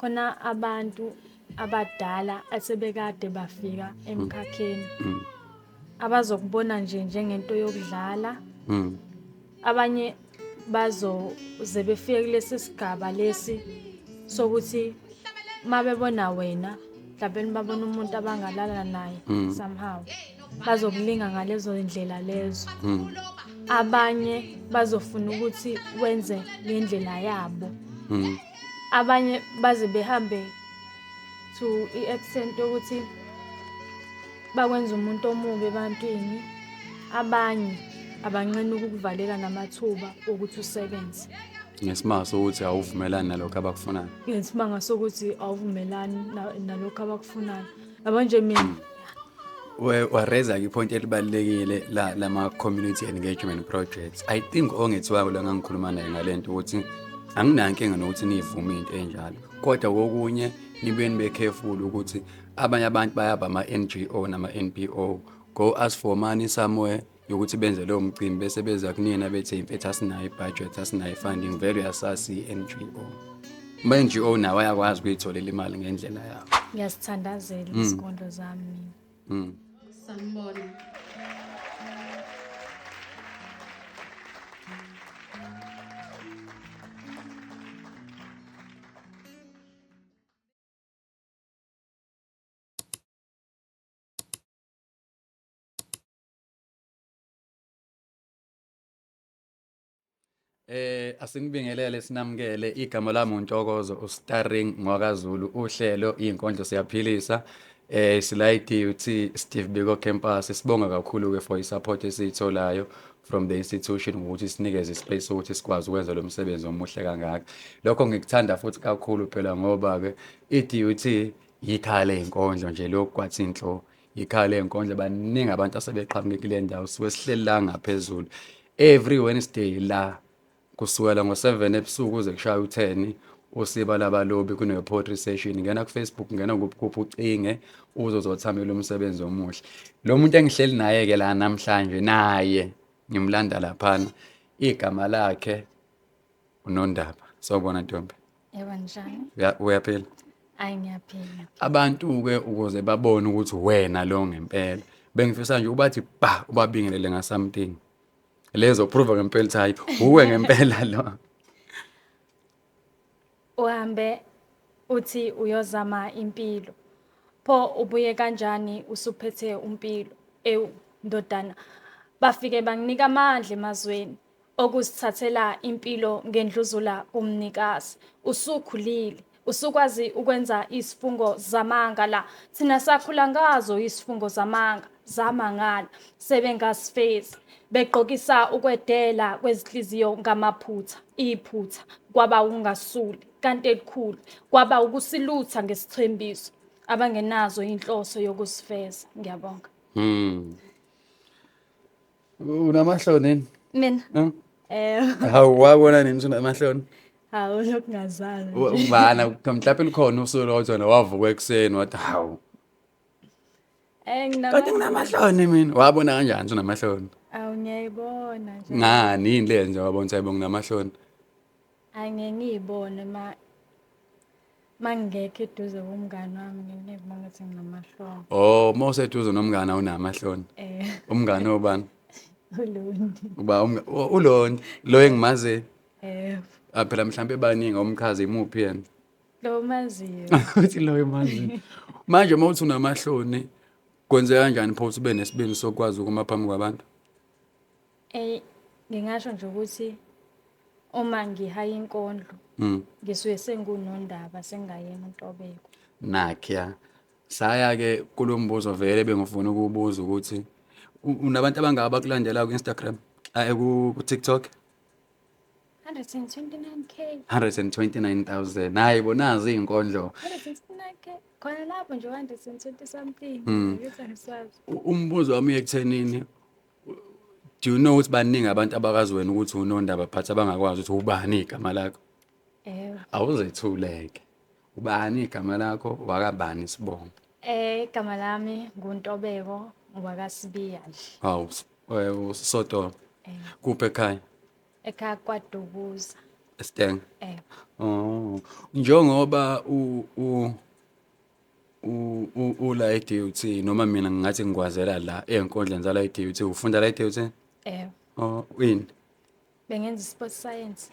Khona abantu abadala asebekade bafika emkhakheni abazokubona nje njengento yokudlala. Abanye bazoze befike kulesi sigaba lesi sokuthi mabebona wena mhlawumbe babona umuntu abangalala naye somehow bazokulinga ngalezo ndlela lezo. Abanye bazofuna ukuthi wenze ngendlela yabo. Abanye baze behambe to i-extent yokuthi bakwenza umuntu omubi ebantwini. Abanye abanqena ukukuvalela namathuba okuthi usebenze. Ngesimanga sokuthi awuvumelani nalokho abakufunayo. Ngesimanga sokuthi awuvumelani nalokho abakufunayo. Yabo nje mina. Wa-raise-ke i-point elibalulekile la lama-community engagement projects. I think ongethiwayo la ngangikhuluma naye ngale nto ukuthi anginankinga nokuthi niyivume into enjalo. Kodwa kokunye nibuye nibe careful ukuthi abanye abantu bayaba ama-NGO nama-NPO, go ask for money somewhere yokuthi benze lowo mcimbi bese beza kunina bethi mfethu asinayo i-budget, asinayo i-funding, vele uyasasi i-NGO. Ama-NGO nawo ayakwazi ukuyitholela imali ngendlela yawo. Ngiyasithandazela izinkondlo zami mina. Sanibona. Asinibingelele sinamukele, igama lami uNtokozo uStarring ngwakaZulu, uhlelo izinkondlo siyaphilisa. Sila e-DUT Steve Biko Campus. Sibonga kakhulu ke for i-support esiyitholayo from the institution ukuthi sinikeze ispace ukuthi sikwazi ukwenza lo msebenzi omuhle kangaka. Lokho ngikuthanda futhi kakhulu phela ngoba ke i-DUT ikhaya lezinkondlo nje, lokhu kwathi inhlo ikhaya lezinkondlo, baningi abantu asebeqhamuke kule ndawo, suke sihleli la ngaphezulu every Wednesday la kusukela ngo-7 ebusuku kuze kushaye u-10, usiba labalobi kune-poetry session. Ngena ku-Facebook, ngena kuphi kuphi, ucinge uzozothamela umsebenzi omuhle. Lo muntu engihleli naye-ke la namhlanje, naye ngimlanda laphana, igama lakhe uNondaba. Sawubona ntombi. Yebo, njani? Uyaphila? Ayi, ngiyaphila. Abantu-ke ukuze babone ukuthi wena lo ngempela, bengifisa nje ubathi ba ubabingelele nga-something lezo prove ngempela ukuthi hayi, uwe ngempela lo. Uhambe uthi uyozama impilo. Pho ubuye kanjani usuphethe umpilo? Ewu ndodana, bafike banginika amandla emazweni okuzithathela impilo ngendluzula kumnikazi. Usukhulile, usukwazi ukwenza isifungo zamanga la. Thina sakhula ngazo isifungo zamanga, zamangala, sebengasifezi. Begqokisa ukwedela kwezinhliziyo ngamaphutha, iphutha kwaba ukungasuli, kanti elikhulu kwaba ukusilutha ngesithembiso abangenazo inhloso yokusifeza. Ngiyabonga. Unamahloni yini? Mina? Hawu, wabona nini unamahloni? Hawu, lokhu ngazalwa nje. Ubana mhlawumbe likhona usuku lodwa wena wavuka ekuseni wathi hawu. Kanti nginamahloni mina. Wabona kanjani unamahloni? Awu, ngiyayibona nje. Ngani, yini le nje wabona ukuthi hayibo nginamahloni? Ayi, ngeke ngiyibone ma ngingekho eduze komngani wami, ngeke ngibone ukuthi nginamahloni. Oh, uma useduze nomngani awunamahloni. Umngani obani? Ulondi. Uba uLondi, lo engimaziyo. Eh. Phela mhlambe baningi omchaza, imuphi yena? Lo maziyo. Uthi lo emaziyo. Manje uma uthi unamahloni, kwenzeka kanjani pho ukuthi ube nesibindi sokwazi ukuma phambi kwabantu? Ngingasho nje ukuthi uma ngihaya inkondlo ngisuke sengunondaba, sengingayena uNtobeko. Nakya. Saya ke kulombuzo vele bengifuna ukubuza ukuthi unabantu abangaka abakulandela ku-Instagram, ku TikTok? 129K. 129,000. Hayi bonazi izinkondlo. 129K. Khona lapho nje 120 something. Ngithi angisazi. Umbuzo wami ekuthenini, do you know ukuthi baningi abantu abakazi wena ukuthi unondaba but abangakwazi ukuthi ubani igama lakho? Yebo. Awuzethuleke. Ubani igama lakho, wakabani isibongo? Igama lami nguNtobeko ngwakaSibiya nje. Hawu, uSoto. Kuphi ekhaya? Ekhaya kwaDukuza. Steng. Eh. Oh, njengoba u u u u ula e-DUT, noma mina ngingathi ngikwazela la ey'nkundleni zala e-DUT, ufunda la e-DUT? Eh. Oh, ini? Bengenza sport science.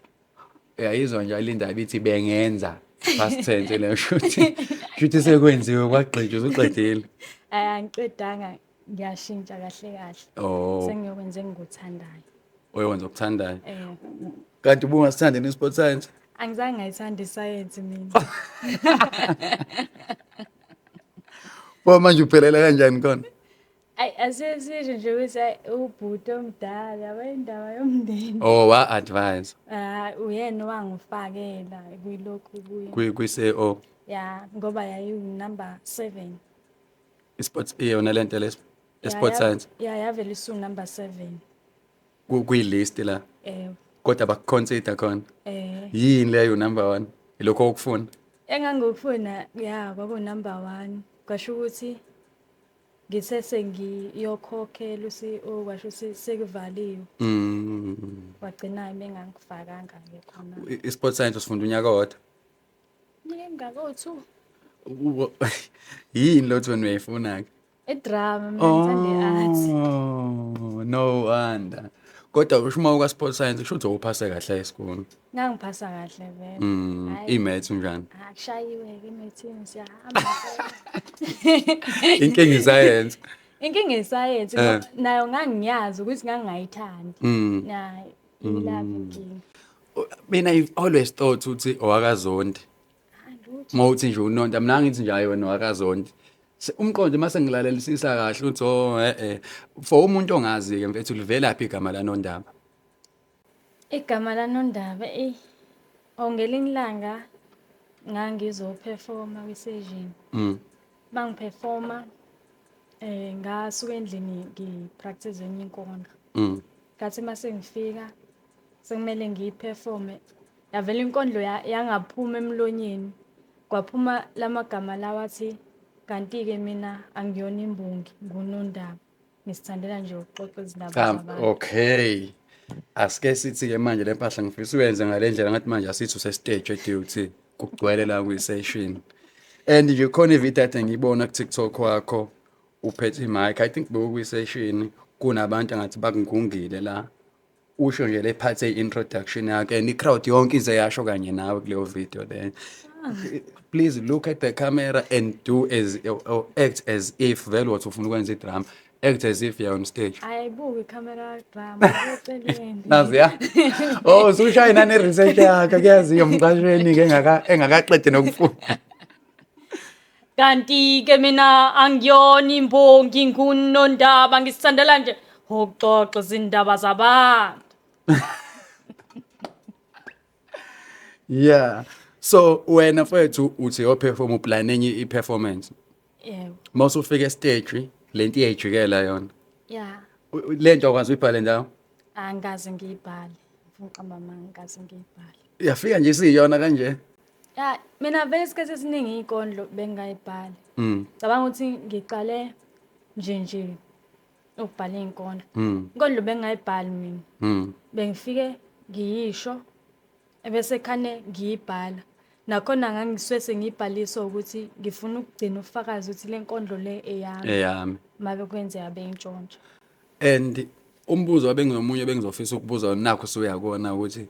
Uyayizwa nje indaba ithi bengenza, past tense leyo, shuthi shuthi sekwenziwe kwagqitshwa, usuqedile. Angiqedanga, ngiyashintsha kahle kahle. Oh. Sengiyokwenza engikuthandayo. Oyokwenza okuthandayo. Eh. Kanti ubungasithandi ne-sport science? Angizange ngayithanda isayensi mina. Pho manje uphelela kanjani khona? Ayi, asesisho nje ukuthi ayi, ubhuti omdala wayindaba yomndeni. Oh, wa-advise. Ah, uyena owangifakela kuyilokhu kuyi. Kwi-CO. Ya, ngoba yayiwu number 7. I-sports iyona lento le sport science. Ya, yavele isu number 7. Kwi-list la. Eh. Kodwa bakuconsider khona. Eh. Yini leyo number 1? Ilokho okufuna? Engangikufuna ya kwaku number 1. Kwasho ukuthi ngithe sengiyokhokhela u-CEO, kwasho ukuthi sekuvaliwe. Wagcina bengangifakanga ke khona. I-sport science usifunda unyaka owodwa? Ngingaka o2. Yini lo wena uyayifuna ke? I-drama, mina ngithanda i-art. Oh, no wonder. Kodwa usho uma uka sport science kusho ukuthi uphase kahle esikoleni. Ngangiphasa kahle vele. I-maths unjani? Akushayiwe ke i-maths, siyahamba. Inkinga iscience. Inkinga iscience nayo ngangiyazi ukuthi ngangingayithandi. Nayo ilapho inkinga. Mina I always thought ukuthi owakaZondi. Mawuthi nje unonta, mina ngithi nje hayi wena owakaZondi. Umqondo mase ngilalelisisa kahle uthi oh for umuntu ongazi ke mfethu livelaphi igama laNondaba? Igama laNondaba ngelinye ilanga ngangizoperforma kwi-session. Mangiperforma ngasuka endlini ngipractice enye inkondlo. Ngathi mase ngifika sekumele ngiyiperforme, yavela inkondlo yangaphuma emlonyeni. Kwaphuma lamagama lawa athi kanti-ke mina angiyona imbongi, nguNondaba. Ngisithandela nje ukuxoxa izindaba zabantu. Okay. Asike sithi-ke manje le mpahla ngifisa uyenze ngale ndlela, ngathi manje asithi use-stage e-DUT, kugcwele la kwi-session. And nje khona ividiyo ade ngiyibona ku-TikTok wakho, uphethe i-mic, I think bewukwi-session, kunabantu angathi bakungungile la. Usho nje le part ye-introduction yakhe, and i-crowd yonke ize yasho kanye nawe kuleyo video leyo. Please look at the camera and do as or act as if vele wathi ufuna ukwenza idrama, act as if you're on stage. Ayibuki icamera drama eceleni. Naziya. Oh, usushayina nane research yakhe kuyaziwa umqashweni ke engakaqedi nokufunda. Kanti ke mina angiyona imbongi, nguNondaba, ngisithandela nje ukuxoxa izindaba zabantu. Yeah. So wena mfethu uthi yo perform uplan enye i-performance. Yebo. Mawusufika e-stage lento iyayijikela yona. Yeah. Lento akwazi uyibhale ndawo? Angikaze ngiyibhale. Ngifuna uqamba amanga, angikaze ngiyibhale. Yafika nje isiyona kanje. Ya, mina vele isikhathi esiningi inkondlo bengingayibhali. Cabanga ukuthi ngiqale nje ukubhala inkondlo. Inkondlo bengingayibhali mina. Bengifike ngiyisho ebese khane ngiyibhala. Nakhona ngangisuke sengiyibhaliswa ukuthi ngifuna ukugcina ubufakazi ukuthi le nkondlo le eyami. Eyami. Mabe kwenzeka beyintshontsha. And umbuzo wabengomunye bengizofisa ukubuza nakho usuyakona ukuthi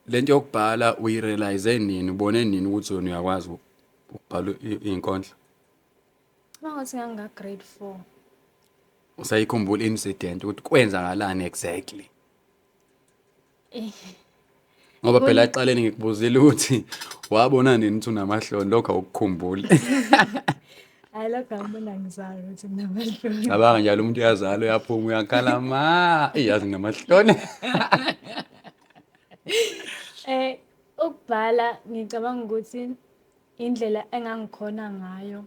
lento yokubhala uyirealize nini, ubone nini ukuthi wena uyakwazi ukubhala izinkondlo? Mangathi nganga grade 4. Usayikhumbula incident ukuthi kwenzakalani exactly? Ngoba phela aqaleni ngikubuzile ukuthi wabona nini ukuthi unamahloni, lokho awukukhumbuli. Hayi, lokho angibona ngizalo ukuthi nginamahloni. Cabanga njalo umuntu uyazala uyaphuma uyakhala ma, iyazi nginamahloni. Ukubhala ngicabanga ukuthi indlela engangikhona ngayo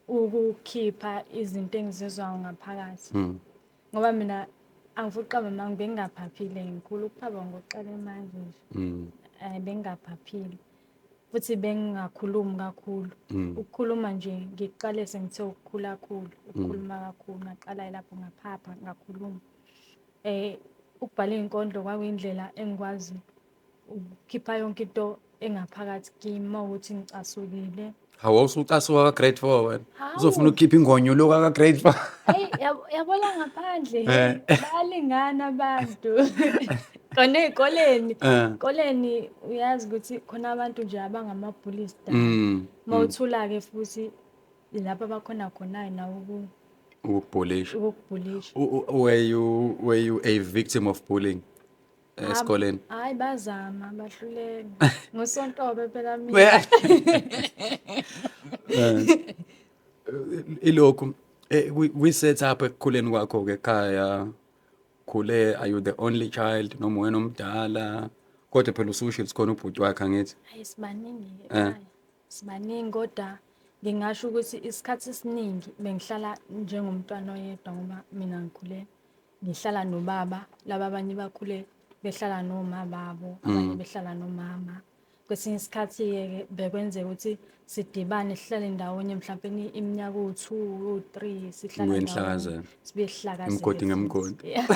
ukukhipha izinto engizizwayo ngaphakathi. Ngoba mina angifuni ukuqamba amanga, bengingaphaphile ngikhulu, ukuphapha ngokuqala manje nje. Bengingaphaphile. Futhi bengingakhulumi kakhulu. Ukukhuluma nje ngiqale sengithe ukukhula kakhulu, ukukhuluma kakhulu ngaqala lapho ngaphapha ngakhuluma. Ukubhala iy'nkondlo kwakuyindlela engikwazi ukukhipha yonke into engaphakathi kimi uma kuwukuthi ngicasukile. Hawu, wawusucasuka ka-grade 4 wena. Hawu. Uzofuna ukukhipha ingonyuluka ka-grade 4. Eyi, yabo la ngaphandle, hey, bayalingana abantu. Khona ey'koleni, ey'koleni uyazi ukuthi khona abantu nje abangama-bullies dala. Uma uthula-ke futhi lapho abakhona khona-ke nawe Ukukubhulisha. Ukukubhulisha. Were you a victim of bullying esikoleni? Hhayi, bazama bahluleka. Ngusontobe phela mina. Ilokhu kwi-set up ekukhuleni kwakho-ke ekhaya, khule, are you the only child noma wena omdala? Kodwa phela usushilo ukuthi khona ubhuti wakhe, angithi? Hhayi, sibaningi ekhaya. Sibaningi, kodwa ngingasho ukuthi isikhathi esiningi bengihlala njengomntwana oyedwa ngoba mina ngikhule ngihlala nobaba, laba abanye bakhule behlala noma babo, abanye behlala nomama. Kwesinye isikhathi-ke bekwenzeka ukuthi sidibane sihlale ndawonye mhlampe iminyaka ewu-2, ewu-3 sihlala Nibuye ndawonye. Nihlakazeke. Sibuye sihlakazeke Imigodi futhi. ngemigodi. Yeah.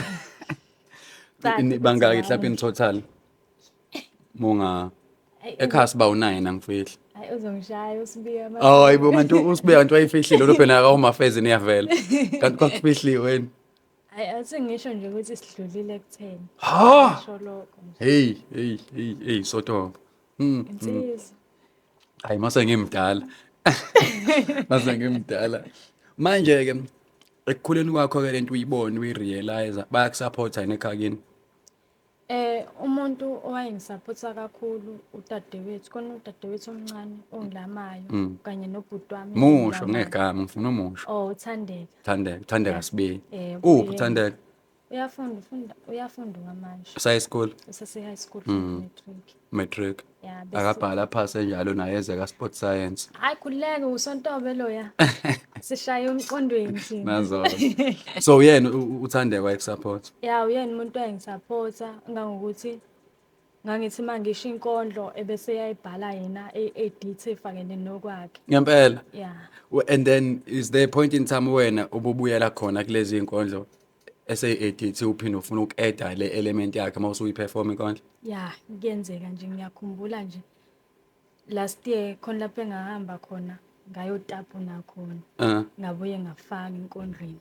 Caci ukuthi Bangaki mhlawumbe in bawunje. total? Munga Ayi, ekhaya siba u9, angifihli. Hayi, uzongishaya uSibiya. Oh, hayibo, kanti uSibiya kanti wayifihlile lo phela ka Home Affairs niyavela. Kanti kwakufihliwe yini? Hayi, athi ngisho nje ukuthi sidlulile ekutheni. Ha! Ngisho lokho nje. Hey, hey, hey, hey, soto. Insizwa. Hayi, mase ngimdala. Mase ngimdala. Manje ke ekukhuleni kwakho ke lento uyibona, uyirealize, bayakusupporta yini ekhaya kini? Umuntu owayengisupporta kakhulu udadewethu, khona udadewethu omncane ongilamayo kanye nobhuti wami Musho engilamayo. Ngegama, ngifuna umusho. Oh, uThandeka. Thandeka, Thandeka Sibiya. Eh, Uphi uyena. uThandeka? Uyafunda, ufunda, uyafunda kwamanje. Usaye school? Usase high school, fundi matric. Matric. Ya, bese Akabhala phase njalo naye eze ka sport science. Hayi, khululeka, usontobe loya. Sishaye umqondweni thina. Nazo. So yena uThandeka wayekusupport. Ya, uyena umuntu owayengisupporta ngangokuthi ngangithi uma ngisho inkondlo ebese eyayibhala yena, e-edit, efakele nokwakhe. Ngempela. Ya. And then is there a point in time wena ububuyela khona kulezi inkondlo ese-edit, uphinde ufuna uku-adda le element yakhe uma usuyiperform inkondlo? Ya, kuyenzeka nje. Ngiyakhumbula nje last year khona lapho engahamba khona ngayotapuna khona. Ngabuye ngafaka enkondlweni.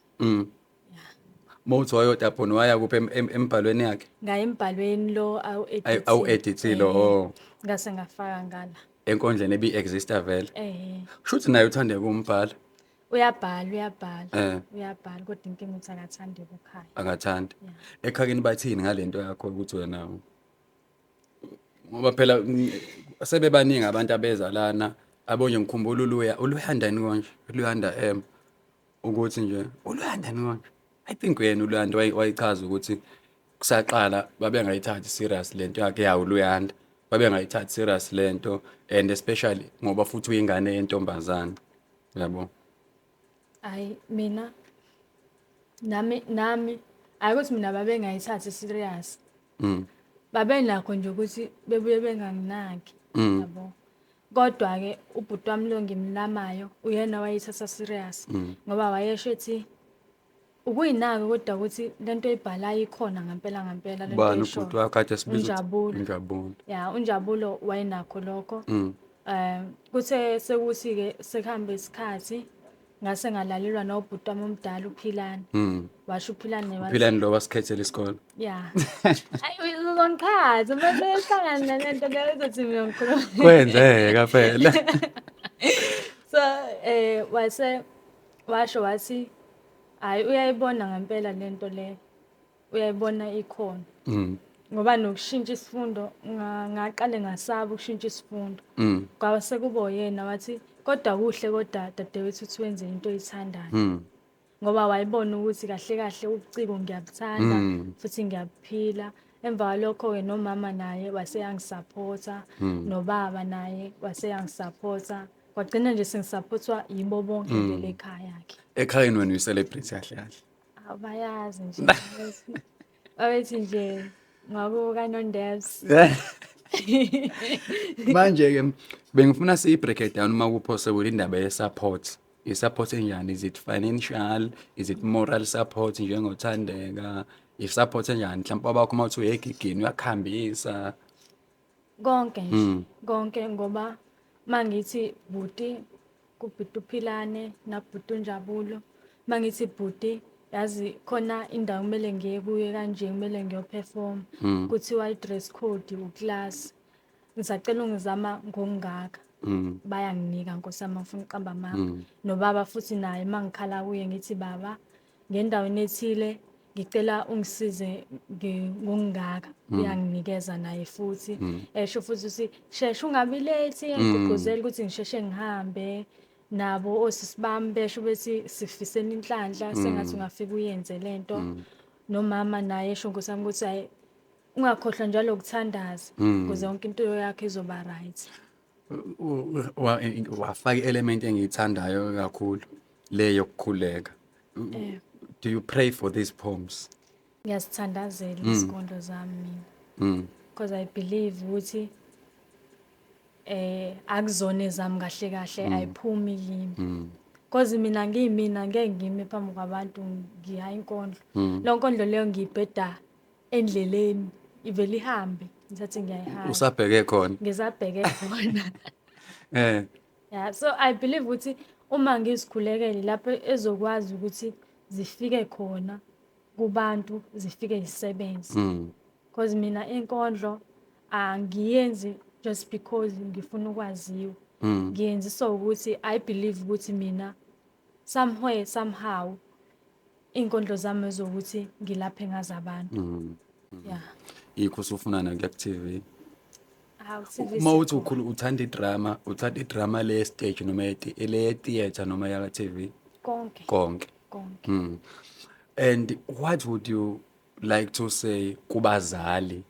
Mawuthi wayotapuna, waya kuphi, embhalweni yakhe? Ngaya embhalweni lo awu-edit. Awu-editile, oh. Ngase ngafaka ngala. Enkondleni ebi-exista vele. Eh. Kusho naye uThandeka umbhala. Uyabhala, uyabhala. Uyabhala, kodwa inkinga ukuthi akathandi ukukhaya. Akathandi. Yeah. Ekhakeni bathini ngalento yakho ukuthi wena, ngoba phela sebebaningi abantu abeza lana abonye, ngikhumbula uLuya, uLuyanda konje, uLuyanda M, ukuthi nje uLuyanda konje, I think uyena uLuyanda wayichaza ukuthi kusaqala babengayithathi serious lento yakhe yawo uLuyanda, babengayithathi serious lento, and especially ngoba futhi uyingane yentombazane, yabo. Hayi, mina nami hayi ukuthi mina babengayithathi serious. Babenakho nje ukuthi bebuye benganginaki. Yabo. Kodwa ke ubhuti wami lo ngimlamayo uyena wayithatha serious ngoba wayesho ethi ukuyinaka, kodwa ukuthi lento oyibhalayo ikhona ngempela ngempela lento Bani oyishoyo. ubhuti wakho kade sibiza ukuthi? UNjabulo. Unjabulo. Ya, uNjabulo wayenakho lokho. Kuthe sekuthi ke sekuhambe isikhathi ngase ngalalelwa nobhuti wami omdala uPhilani. Washo uPhilani wathi Philani lo wasikhethela isikole. Ya. Ayi, uzongichaza mase ehlangana nalento leyo, uzothi mina ngikhuluma. Kwenzeka phela. So wase washo wathi hayi, uyayibona ngempela lento le. Uyayibona ikhona. Ngoba nokushintsha isifundo ngaqale ngasaba ukushintsha isifundo. Kwase kuba uyena wathi kodwa kuhle, kodwa dadewethu, uthi wenze into oyithandayo. Ngoba wayebona ukuthi kahle kahle ubuciko ngiyabuthanda futhi ngiyabuphila. Emva kwalokho-ke nomama naye waseyangisapotha, nobaba naye waseyangisapotha. Kwagcina nje sengisaphothwa yibo bonke vele ekhaya-ke. Ekhayeni wena uyi-celebrity kahle kahle. Abayazi nje, babethi nje ngakubo kaNondebs. Manje ke bengifuna siyi-break it down uma ku-possible indaba ye-support. I-support enjani? Is it financial? Is it moral support njengoThandeka? I-support enjani mhlawumbe babakho uma uthi uya egigini uyakuhambisa? Konke nje, konke, ngoba mangithi bhuti kubhuti uPhilane nabhuti uNjabulo, mangithi bhuti yazi khona indawo kumele ngiye kuyo kanje, kumele ngiyo-perform, kuthiwa i-dress code u-class, ngisacela ungizama ngokungaka, bayanginika, nkosi yami, angifuni ukuqamba amanga. Nobaba futhi naye uma ngikhala kuye ngithi baba ngendaweni ethile ngicela ungisize ngokungaka, uyanginikeza naye futhi, esho futhi ukuthi sheshe ungabi late, engigqugquzela ukuthi ngisheshe ngihambe. Nabo osisi bami besho bethi sifisela inhlanhla, sengathi ungafika uyenze lento. Nomama naye esho, nkosi yami, ukuthi hayi, ungakhohlwa njalo ukuthandaza ukuze yonke into yakho izoba right. Wafaka i-element engiyithandayo kakhulu, le yokukhuleka. Do you pray for these poems? Ngiyazithandazela izinkondlo zami mina, because I believe ukuthi akuzona ezami kahle kahle, ayiphumi kimi, cause mina ngiyimina, ngeke ngime phambi kwabantu ngihaya inkondlo. Lo nkondlo leyo ngiyibheda endleleni, ivele ihambe, ngithathe ngiyayihaya. Usabheke khona. Ngisabheke khona. Yeah, so I believe ukuthi uma ngizikhulekele lapho ezokwazi ukuthi zifike khona kubantu, zifike zisebenze, because mina inkondlo angiyenzi just because ngifuna ukwaziwa. Ngiyenziswa ukuthi I believe ukuthi mina somewhere, somehow, iy'nkondlo zami ezokuthi ngilaphe ngazo abantu. Yeah. Yikho usufuna nakuya ku-TV. Hawu, TV. Uma uthi ukhulu uthanda idrama, uthanda idrama le stage noma le theatre noma yaka TV? Konke. Konke. Konke. And what would you like to say kubazali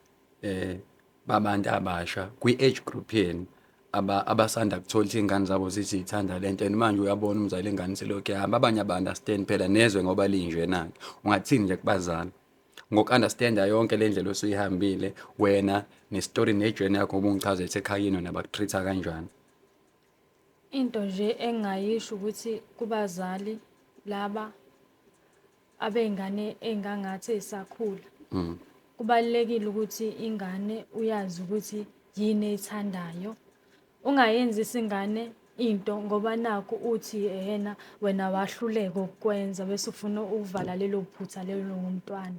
babantu abasha kwi-age group yenu abasanda kuthola ukuthi iy'ngane zabo zithi zithanda lento, and manje uyabona umzali ingane selokhu yahamba, abanye aba-understand phela nezwe ngoba linjena-ke? Ungathini nje kubazali ngoku-understanda yonke le ndlela osuyihambile wena ne-story ne-journey yakho, ngoba ungichaze ethi ekhayeni wena baku-treat-a kanjani? Into nje engingayisho ukuthi kubazali laba abey'ngane ey'ngangathi ey'sakhula, kubalulekile ukuthi ingane uyazi ukuthi yini eyithandayo. Ungayenzisi ingane into ngoba nakhu uthi ehena wena wahluleka ukukwenza, bese ufuna ukuvala lelo phutha lelo ngomntwana.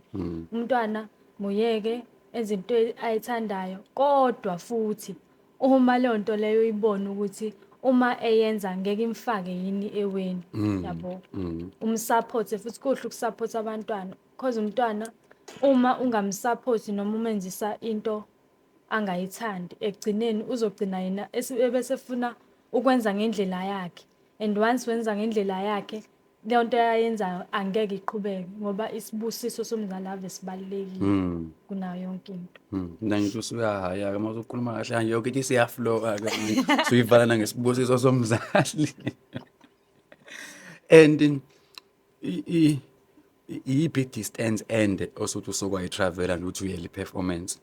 Umntwana muyeke enze into ayithandayo, kodwa futhi uma leyo nto leyo uyibona ukuthi uma eyenza ngeke imfake yini eweni, yabo, um-support futhi. Kuhle uku-support abantwana, cause umntwana uma ungam-support noma umenzisa into angayithandi, ekugcineni uzogcina yena ebese efuna ukwenza ngendlela yakhe, and once wenza ngendlela yakhe, leyo nto ayenzayo angeke iqhubeke, ngoba isibusiso somzali ave sibalulekile kunayo yonke into. Mina ngithi usuyahaya-ke uma usukhuluma kahle kanje, yonke into isiya-flow-a-ke manje. Usuyivala nangesibusiso somzali. And iyiphi i-distance ende osuthi usuke wayi-travel-a nje ukuthi uyele i-performance?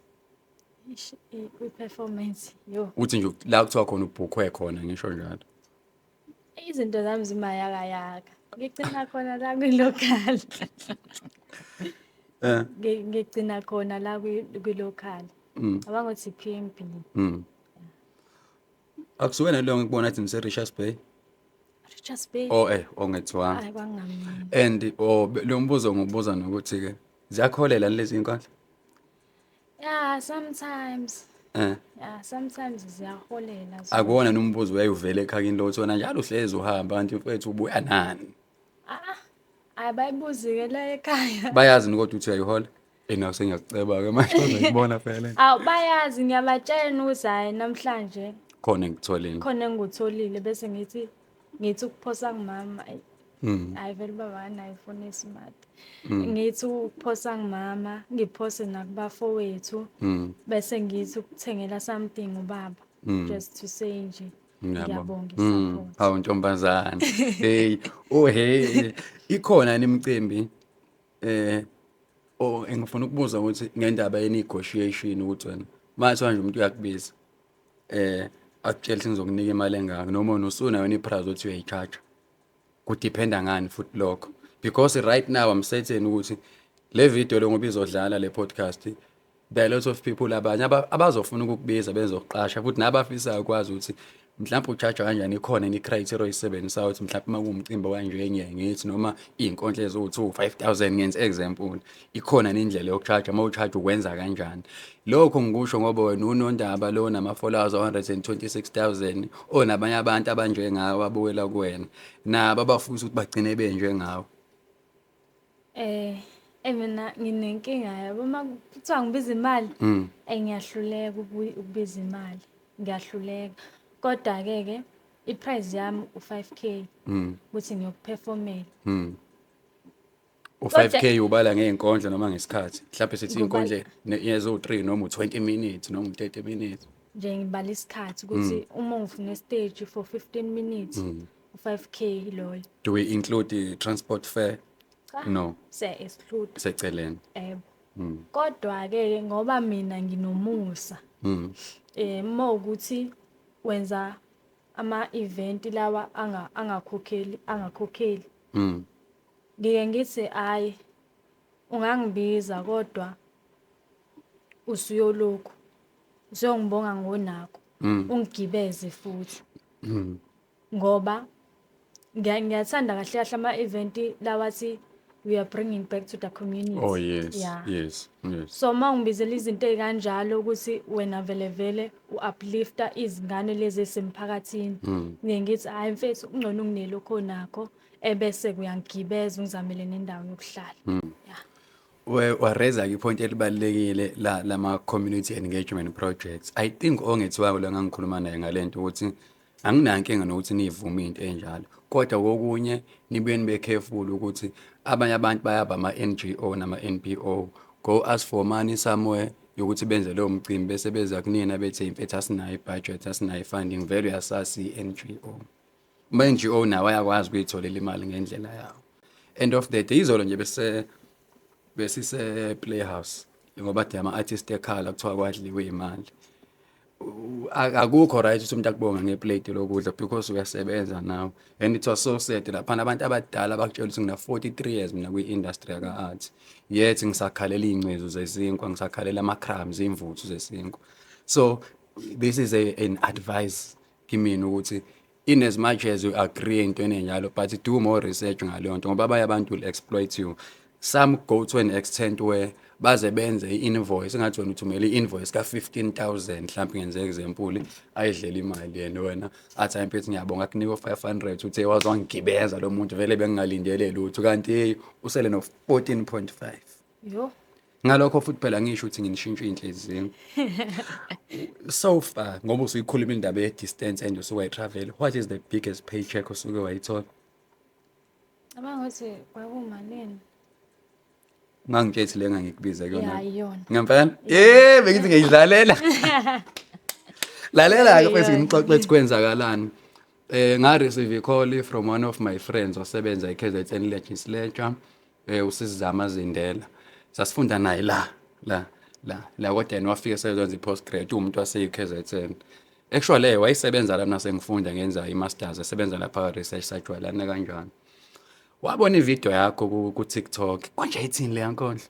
Ish, kwi-performance, yo. Uthi nje la kuthiwa khona ubhukhwe khona, ngisho njalo. Izinto zami zimayakayaka, ngigcina khona la kwi-local. Ngigcina khona la kwi-local. Cabanga ukuthi i-PMB. Akusuwena leyo ngikubona athi ngise-Richards Bay? Richards Bay. Oh, ongethiwanga. Hayi, kwangamina. And oh, lo mbuzo ngibuza nokuthi-ke ziyakholela lezi iy'nkondlo? Yeah, sometimes. Yeah, sometimes ziyaholela zona. Akuwona nombuzo uyayuvela ekhakini lo uthi wena njalo uhlezi uhamba, kanti mfethu ubuya nani? Ah, abayibuzi-ke la ekhaya. Bayazi yini kodwa ukuthi uyayihola? Nawe sengiyakuceba-ke manje, uzayibona phela. Awu, bayazi, ngiyabatshela ukuthi hhayi, namhlanje khona engikutholile. Khona engikutholile, bese ngithi ukuphosa kumama. Ayi, hhayi vele ubaba akanayo ifoni e-smart. Ngithi ukuphosa kumama, ngiphose nakubafowethu, bese ngithi ukuthengela something ubaba, just to say nje Ngiyabonga. ngiyabonga i-support. Hawu ntombazane. Hey, oh hey, ikhona yini imicimbi oh engifuna ukubuza ukuthi ngendaba ye negotiation, ukuthi wena manje nje umuntu uyakubiza akutshela ukuthi ngizokunika imali engaka, noma wena wena i-price othi uyayi-charge, ku-depend-a ngani futhi lokho? Because right now I'm certain ukuthi Le video lo ngoba izodlala le podcast, there are lots of people abanye abazofuna ukukubiza bezokuqasha futhi nabafisayo ukwazi ukuthi mhlawumbe u-charge kanjani, ikhona yini i-criteria oyisebenzisayo ukuthi mhlawumbe uma kuwumcimbi kanje ngiye ngithi noma iy'nkondlo eziwu-2 5000, ngenze example, ikhona nendlela yoku-charge, uma u-charge ukwenza kanjani. Lokho ngikusho ngoba wena unondaba lo nama-followers 126,000, onabanye abantu abanjengawe ababukela kuwena nabo abafisa ukuthi bagcine benjengawe. Mina nginenkinga yabo, uma kuthiwa ngibiza imali, ngiyahluleka ukubiza imali, ngiyahluleka. Kodwa-ke ke i-price yami u-5K ukuthi ngiyokuphefomela. U-5K ubala ngey'nkondlo noma ngesikhathi? Mhlawumbe sithi iy'nkondlo eziwu-3 noma u-20 minutes noma u-30 minutes. Nje ngibala isikhathi ukuthi uma ngifuna e-stage for 15 minutes, u-5K loyo. Do we include the transport fare? Cha. No. Siya-exclude. Seceleni. Yebo. Kodwa-ke ngoba mina nginomusa, uma ukuthi wenza ama-event lawa angakhokheli. Ngike ngithi hhayi, ungangibiza kodwa usuyolokhu usuyongibonga ngonakho, ungigibeze futhi. Ngoba ngiyathanda kahle kahle ama-event lawa athi we are bringing back to the community. Oh yes. Yeah. Yes. So uma ungibizela izinto ey'kanjalo ukuthi wena vele vele u-uplifta izingane lezi ezisemphakathini. Ngiye ngithi hhayi mfethu, kungcono unginike lokho onakho, ebese kuyangigibeza ungizamele nendawo yokuhlala. Yeah. Wa-raise-ke i-point elibalulekile la lama community engagement projects. I think ongethiwayo la ngangikhuluma naye ngalento ukuthi anginankinga nokuthi niyivume into enjalo. Kodwa kokunye nibuye nibe careful ukuthi abanye abantu bayaba ama-NGO nama-NPO, go ask for money somewhere yokuthi benze lowo mcimbi, bese beza kunina bethi mfethu asinayo i-budget, asinayo i-funding, vele uyasazi i-NGO. Ama-NGO nawo ayakwazi ukuyitholela imali ngendlela yawo. End of the day, izolo nje bese besise Playhouse ngoba de ama-artist ekhala kuthiwa kwadliwe imali. Akukho right ukuthi umuntu akubonge nge-plate lokudla because uyasebenza nawe, and it was so sad laphana abantu abadala bakutshela ukuthi ngina 43 years mina kwi-industry yaka-art, yet ngisakhalela iy'ngcezu zesinkwa, ngisakhalela ama-crumbs, iy'mvuthu zesinkwa. So this is an advice kimina ukuthi in as much as you agree entweni enjalo, but do more research ngaleyo nto, ngoba abanye abantu will exploit you. Some go to an extent where baze benze i-invoice engathi wena uthumele i-invoice ka-15,000 mhlawumbe, ngenze example, ayidlela imali yena, wena athi hayi mfethu ngiyabonga, akunika u-500, uthe waze wangigibeza lo muntu, vele bengingalindele lutho, kanti hey usele no-14.5. Yo. Ngalokho futhi phela ngisho ukuthi nginishintshe iy'nhliziyo. So far, ngoba usuyikhuluma indaba ye-distance and usuke wayi-travel, what is the biggest paycheck osuke wayithola? Cabanga ukuthi kwakumalini? Ungangitshethi le engangikubiza kuyona. Ya, iyona. Ngempela? Bengithi ngiyidlalela. Lalela-ke mfethu, ngixoxe ukuthi kwenzakalani. Nga receive call from one of my friends osebenza e-KZN Legislature, uSizama Zindela. Sasifunda naye la la la la, kodwa yena wafika seyenza i-postgrad, uwumuntu wase-KZN. Actually wayesebenza la nase ngifunda ngenza i-masters, esebenza lapha research, sajwayelana kanjani. Wabona ividiyo yakho ku TikTok. Konje ithini le yankondlo?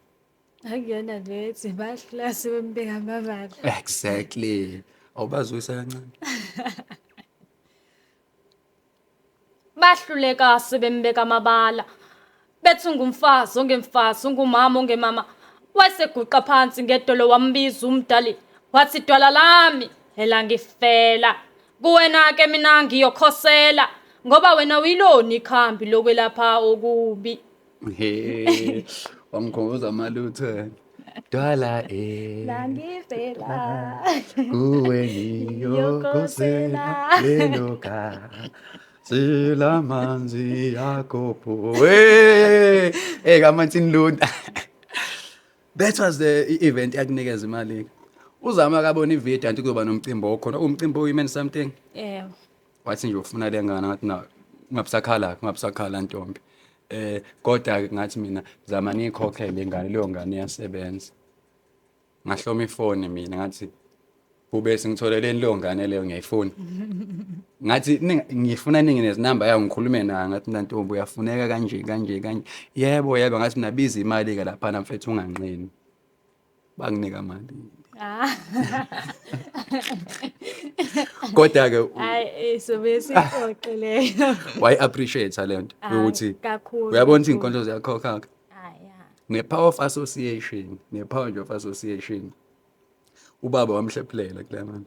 Akuyona le ethi bahlula sebembeka amabala. Exactly. Awubazwisa kancane. Bahluleka sebembeka amabala. Bethi ungumfazi ongemfazi, ungumama ongemama. Wayeseguqa phansi ngedolo wambiza umdali. Wathi dwala lami elangifela. Kuwena ke mina ngiyokhosela ngoba wena uyilona ikhambi lokwelapha okubi. He, wangikhumbuza amalutho. Dwala Langifela. Kuwe ngiyokhosela lelo silamanzi yakho. Hey, hey kaMartin Luther. That was the event yakunikeza imali. Uzama akabona ivideo anti kuzoba nomcimbi okhona. Umcimbi oyi something. Yebo. Wathi nje ufuna le ngane, ngathi na ungabusakhala, ungabusakhala ntombi. Kodwa ngathi mina zama nikhokhele ingane, leyo ngane iyasebenza. Ngahloma ifoni mina ngathi bube singitholeleni leyo ngane leyo, ngiyayifuna. Ngathi ngifuna ningi nezinamba yayo ngikhulume nayo, ngathi mina ntombi uyafuneka kanje kanje kanje. Yebo yebo, ngathi mina biza imali-ke laphana mfethu unganqeni. Banginika mali. Ah. Kodwa-ke Hayi, sobe sixoxe leyo. wayi-appreciate le nto Ah, yokuthi kakhulu, uyabona ukuthi kakhulu. iy'nkondlo ziyakhokha-ke. Ah, ya. Ne-power of association, ne-power nje of association. Ubaba wamhlephulela kule mali.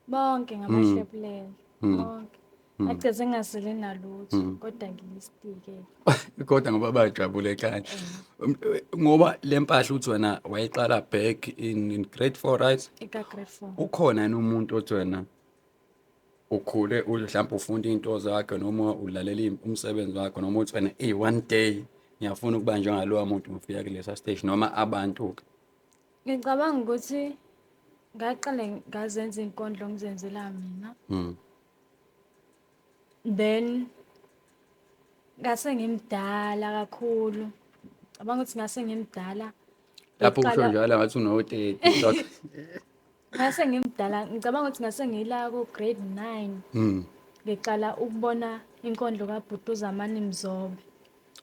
Bonke ngabahlephulela. Bonke. Agcine ngasele nalutho, kodwa ngiyistike. Kodwa ngoba bajabule ekhaya. Ngoba le mpahla uthi wena wayiqala back in grade 4, right? Eka grade 4. Ukhona yini umuntu othi wena ukhule mhlawumbe ufunda iy'nto zakhe noma ulalela umsebenzi wakhe noma uthi wena eyi one day ngiyafuna ukuba njengalowa muntu ngifika kulesa stage noma abantu-ke? Ngicabanga ukuthi ngaqale ngazenza iy'nkondlo ngizenzela mina. Then ngase ngimdala kakhulu. Cabanga ukuthi ngase ngimdala. Lapho usho njalo ngathi uno-30. Ngase ngimdala, ngicabanga ukuthi ngase ngila ku grade 9. Ngiqala ukubona inkondlo kaBhuti uZamani Mzobe.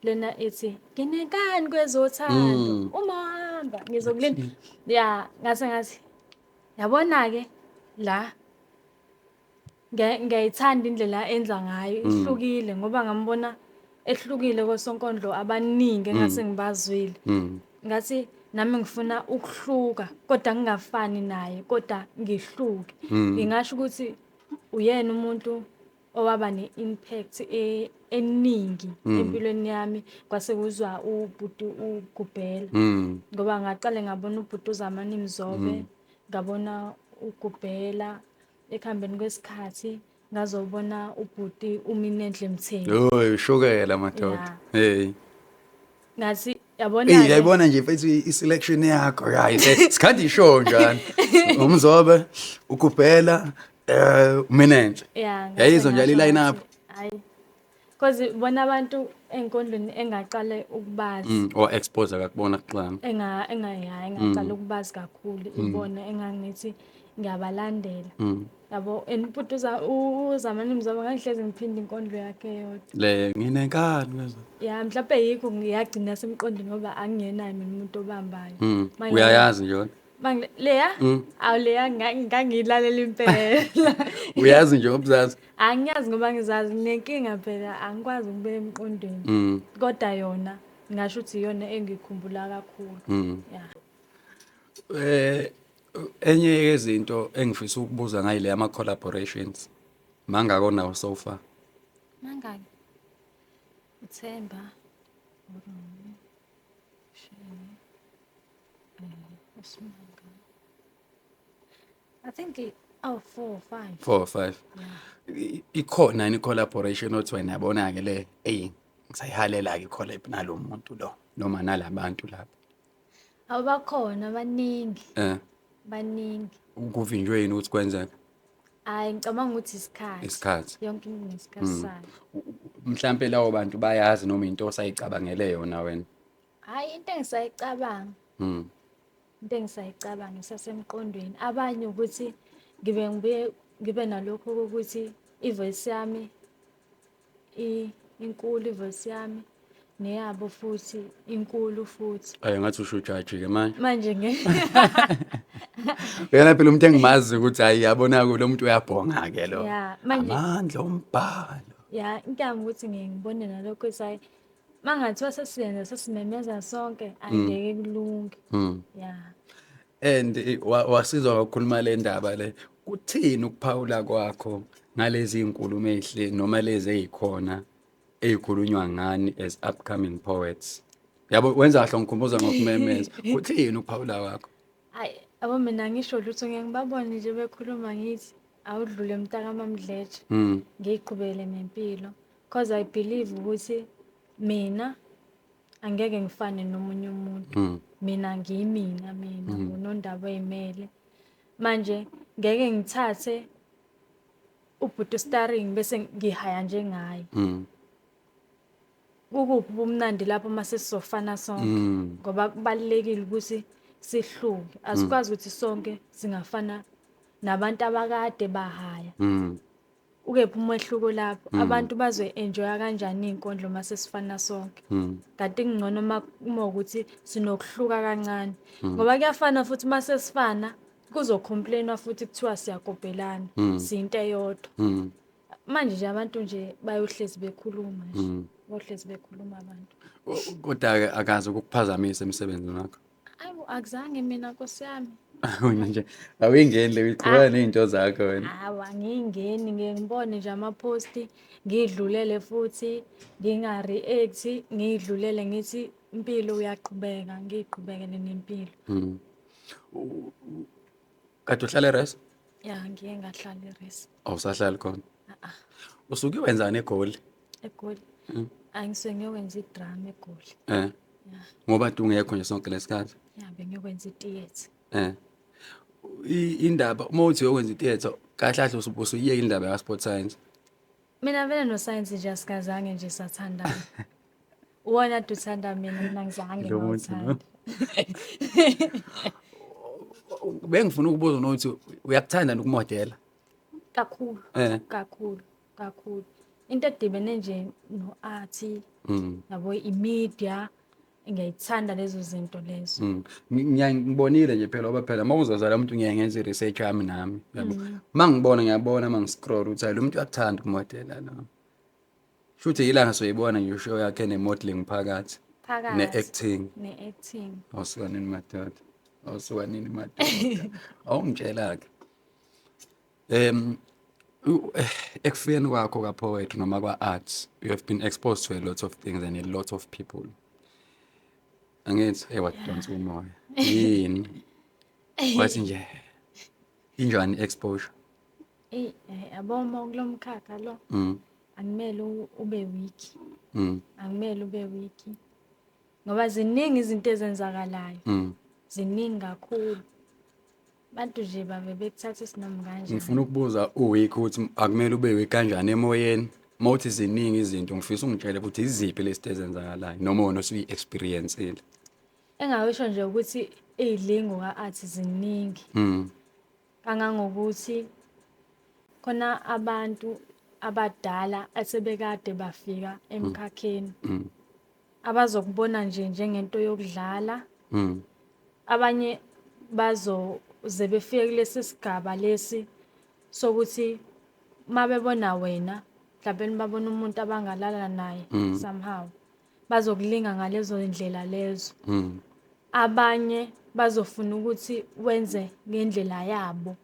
Lena ethi nginenkani kwezothando uma uhamba ngizokulinda. Ya, ngase ngathi yabona ke la ngiyayithanda indlela enza ngayo, ihlukile ngoba ngambona ehlukile kosonkondlo abaningi engase ngibazwile. Ngathi nami ngifuna ukuhluka kodwa ngingafani naye, kodwa ngihluke. Ngingasho ukuthi uyena umuntu owaba ne-impact eningi empilweni yami, kwase kuzwa ubhuti uGubhela. Ngoba ngaqale ngabona ubhuti uZamani Mzobe, ngabona uGubhela, ekuhambeni kwesikhathi ngazobona ubhuti uMinenhle Mthembu. Yoy, ushukela madoda. Hey. Ngathi yabona Eh, yayibona nje mfethu i-selection yakho. Hayi, sikhandi ishow njani. UMzobe, uGubhela, uMinenhle. Yeah, Yayizwa njalo i-line up. Hayi. Because bona abantu enkondlweni engaqale ukubazi. Or expose akakubona kuqala. Enga enga engaqala ukubazi kakhulu ibona engangithi ngiyabalandela. Yabo, and ubhuti uZamani Mzobe ngangihlezi ngiphinda inkondlo yakhe yodwa. Le nginenkani kwezo. Ya, mhlawumbe yikho ngiyagcina semqondweni ngoba angingenayo mina umuntu obambayo. Uyayazi nje wena? Leya? Awu leya ngangiyilalela impela. Uyazi nje ngobuzazi? Angiyazi ngoba ngizazi, nginenkinga phela angikwazi ukubeka emqondweni. Kodwa yona ngingasho ukuthi iyona engikhumbula kakhulu. Ya. Enye yezinto engifisa ukubuza ngayo le ama collaborations. Mangako nawo so far? Mangaki? Uthemba, uRomi, Shane, uSmanga. I think oh 4 or 5. 4 or 5. Yeah. Ikhona yini collaboration othi wena yabona ke le, ey ngisayihalela ke collab nalo muntu lo noma nalabantu lapha? Abakhona abaningi. Baningi. Kuvinjwe yini ukuthi kwenzeke? Hayi, ngicabanga ukuthi isikhathi. Isikhathi. Yonke into inesikhathi sayo. Mhlambe lawo bantu bayazi noma into osayicabangele yona wena? Hayi, into engisayicabanga. Into engisayicabanga isasemqondweni. Abanye ukuthi ngibe ngibuye ngibe nalokho ukuthi ivoice yami inkulu, ivoice yami neyabo futhi inkulu futhi. Ayi, ngathi usho ujaji ke manje. Manje nge Uyena phela umuntu engimazi ukuthi hayi yabona lo muntu uyabhonga ke lo. Yeah, manje amandla ombhalo. Yeah, inkinga ukuthi ngiye ngibone nalokho ukuthi hayi mangathiwa sesiyenza sesimemeza sonke angeke kulunge. Yeah. And wasizwa ngokukhuluma le ndaba le. Kuthini ukuphawula kwakho ngalezi inkulumo ezihle noma lezi ezikhona ezikhulunywa ngani as upcoming poets? Yabo wenza kahle ngikhumbuza ngokumemeza. Kuthini ukuphawula kwakho? Hayi, abo mina ngisho lutho, ngeke ngibabone nje bekhuluma ngithi awudlule mntaka Mamdletshe. Ngiqhubele nempilo because I believe ukuthi mina angeke ngifane nomunye umuntu. Mina ngiyimina, mina ngunondaba oyimele. Manje ngeke ngithathe ubhuti starring bese ngihaya njengaye. Kukuphi ubumnandi lapho mase sizofana sonke? Ngoba kubalulekile ukuthi sihluke. Asikwazi ukuthi sonke singafana nabantu abakade bahaya. Ukephi umehluko lapho? Abantu bazoyi-enjoya kanjani iy'nkondlo uma sesifana sonke? Kanti kungcono uma ukuthi sinokuhluka kancane. Ngoba kuyafana futhi uma sesifana kuzo-complain-wa futhi kuthiwa siyakopelana, siyinto eyodwa. Manje nje abantu nje bayohlezi bekhuluma nje. Bayohlezi bekhuluma abantu. Kodwa-ke akaze ukukuphazamisa emsebenzini wakho? Ayibo, akuzange mina nkosi yami. Wena nje awuyingeni le, uyiqhubeka ney'nto zakho wena. Hawu, angiyingeni, ngiye ngibone nje amaphosti, ngiyidlulele futhi, nginga-react-i, ngiyidlulele ngithi impilo uyaqhubeka, ngiyiqhubekele nempilo. Kade uhlala e-res? Ya, ngiye ngahlala e-res. Awusahlali khona? Usuke wenzani eGoli? EGoli? Angisuke ngiyokwenza idrama eGoli. Ngoba kade ungekho nje sonke lesikhathi? Ya, bengiyokwenza i-theatre. Indaba uma uthi uyokwenza i-theatre, kahle kahle usuyiyeka indaba ya-sport science. Mina vele no-science nje asikazange nje sathandana. Uwona ade uthanda mina, mina ngizange Lo muntu lo. ngawuthanda. Bengifuna ukubuza nokuthi uyakuthanda ukumodela? Kakhulu. Kakhulu, kakhulu. Into edibene nje no-art, yabo, i-media, ngiyayithanda lezo zinto lezo. Ngibonile nje phela, ngoba phela uma uzozala umuntu ngiye ngenze i-research yami nami, yabo. Uma ngibona ngiyabona, uma ngi-scroll ukuthi hayi lo muntu uyakuthanda ukumodela lo. Shuthi yilanga soyibona nje show yakhe ne-modeling phakathi. Phakathi. Ne-acting. Ne-acting. Awusuka nini madoda? Awusuka nini madoda? Awungitshela-ke. Ekufikeni kwakho ka-poetry noma kwa-arts, you have been exposed to a lot of things and a lot of people. Angithi, hey, wadonsa umoya. Yini? Wathi nje, injani exposure? Eyi, yabo uma kulo mkhakha lo, akumele ube weak. Akumele ube weak. Ngoba ziningi izinto ezenzakalayo. Ziningi kakhulu. Abantu nje bave bekuthatha isinoma kanjani. Ngifuna ukubuza u-weak ukuthi akumele ube weak kanjani emoyeni. Uma uthi ziningi izinto, ngifisa ungitshele ukuthi iziphi lezi ezenzakalayo noma wena osuyi-experience-ile. Engakusho nje ukuthi iy'lingo ka-art ziningi. Kangangokuthi khona abantu abadala asebekade bafika emkhakheni. Abazokubona nje njengento yokudlala. Abanye bazoze befike kulesi sigaba lesi sokuthi mabebona wena, mhlawumbe babona umuntu abangalala naye somehow. Bazokulinga ngalezo ndlela lezo. Abanye bazofuna ukuthi wenze ngendlela yabo.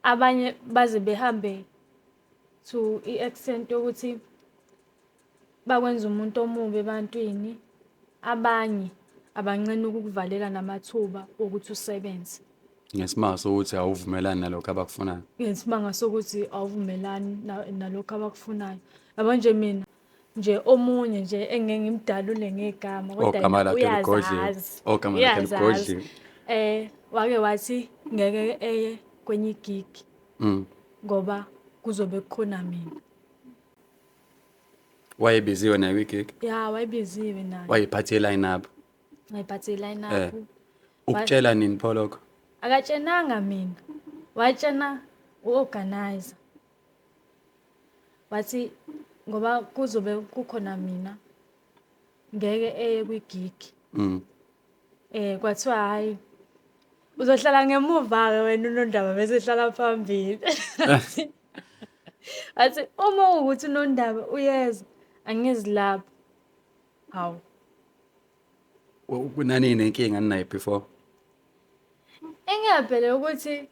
Abanye baze behambe to i-extent yokuthi bakwenza umuntu omubi ebantwini. Abanye abancena ukukuvalela namathuba okuthi usebenze. Ngesimanga sokuthi awuvumelani nalokho abakufunayo. Ngesimanga sokuthi awuvumelani nalokho abakufunayo. Yabo nje mina nje omunye nje engeke ngimdalule ngegama kodwa Ogama lakhe ligodliwe. uyazazi. Ogama lakhe Uyazazi. ligodliwe. Wake wathi ngeke eye kwenye igig. Ngoba kuzobe kukhona mina. Wayebiziwe naye kwigig? Ya, wayebiziwe naye. Wayephathe i-line up. Wayephathe i-line up. Ukutshela nini pho lokho? Akatshenanga mina. Watshena u-organizer. Wathi ngoba kuzobe kukhona mina ngeke eye kwigig. Kwathiwa hayi uzohlala ngemuva ke wena uNondaba bese ehlala phambili. Wathi uma ukuthi uNondaba uyeza angizi lapho. Hawu. Kunani nenkinga ninayo before? Engiyaphela ukuthi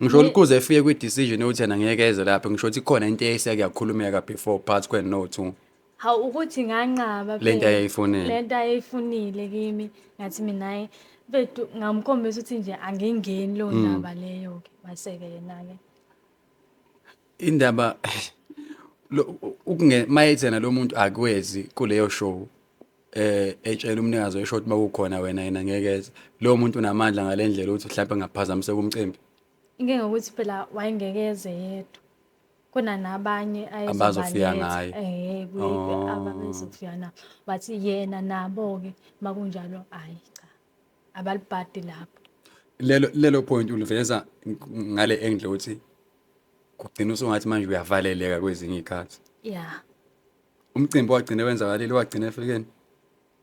Ngisho kuze efike kwi-decision yokuthi yena ngeke eze lapho, ngisho ukuthi khona into eyayiseke yakhulumeka before phakathi kwenu no-two. Hawu, ukuthi nganqaba Lento phela. ayeyifunile. Lento ayeyifunile kimi, ngathi mina hayi mfethu, ngamkhombisa ukuthi nje angingeni leyo ndaba leyo ke, wase-ke yena-ke. Indaba lo ukunge mayethi yena lo muntu akwezi kuleyo show, etshela umnikazi weshow ukuthi makukhona wena yena ngeke eze. Lo muntu unamandla ngalendlela ukuthi mhlawumbe angaphazamiseka umcimbi. Inkinga ukuthi phela wayengeke eze yedwa. Khona nabanye Abazofika ayezobaletha, ngaye. Ababezofika nabo. Wathi yena nabo-ke makunjalo, hhayi cha, abalibhadi lapho. Lelo point uliveza ngale angle ukuthi Kugcina usungathi manje uyavaleleka kwezinye iy'khathi. Ya. Umcimbi wagcina wenzakalile, wagcina efikeni?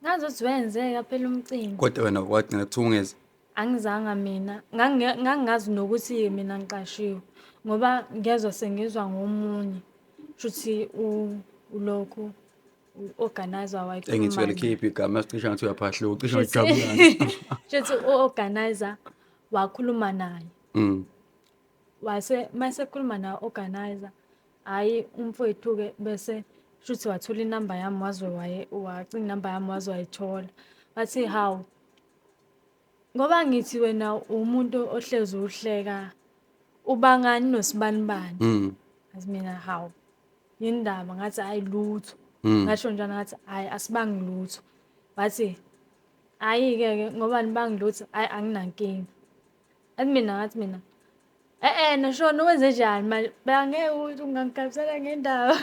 Ngazuthi wenzeka phela umcimbi. Kodwa wena wagcina kuthiwa ungezi? Angizanga mina. Ngangingazi nokuthi mina ngiqashiwe ngoba ngezwa sengizwa ngomunye. Shuthi ulokhu u-organizer wayekhuluma. Engithi uyalikhipha igama, sicishe ngathi uyaphahluka, ucishe ngajabulani. Shuthi u-organizer wakhuluma naye. Wase mase khuluma na organizer, hhayi umfowethu-ke bese shuthi wathola inamba yami, waze waye wacinga inamba yami waze wayithola. Wathi hawu, ngoba ngithi wena umuntu ohlezi uhleka, ubangani nosibanibani? Ngathi mina hawu, yini ndaba? Ngathi hhayi lutho. Ngasho njalo ngathi hhayi asibangi lutho. Wathi hhayi-ke ke ngoba nibangi lutho, hhayi anginankinga. Athi mina ngathi mina nashona wenze njani manje? Bengeke ukuthi ungangikhabisela ngendaba.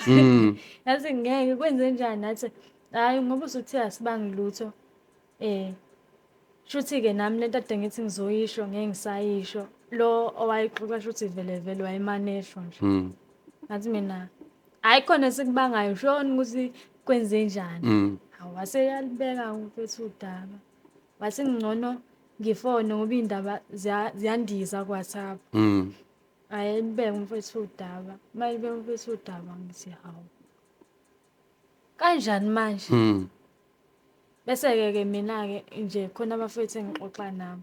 Ngathi ngeke kwenze njani? Ngathi hhayi ngoba usuthe asibangi lutho. Shuthi-ke nami lento ade ngithi ngizoyisho ngeke ngisayisho. Lo owayixoxa shuthi vele vele wayemane esho nje. Ngathi mina hhayi khona esikubangayo, shona ukuthi kwenze njani. Hawu wase yalibeka umfethu udaba. Wathi ngcono ngifone ngoba iy'ndaba ziyandiza ku-WhatsApp. Hhayi alibeke umfethu udaba. Uma elibeka umfethu udaba ngithi hawu, kanjani manje? Bese-ke ke mina-ke nje khona abafethu engixoxa nabo.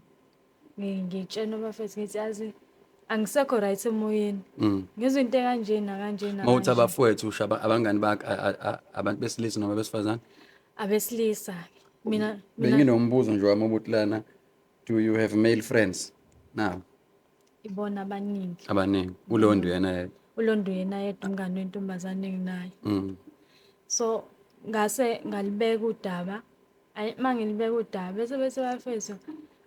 Ngitshena abafethu ngithi yazi angisekho right emoyeni. Ngizwa into ekanje nakanje Uma uthi nakanje. abafowethu usho abangani bakho, abantu besilisa noma besifazane? Abesilisa-ke. Mina mina Benginombuzo nje wami obuthi lana, do you have male friends now? Ibona abaningi. Abaningi. Ulondo yena yedwa. Ulondo yena yedwa umngani wentombazane enginayo. So ngase ngalibeka udaba. Ayi mangilibeka udaba bese bese bafethu,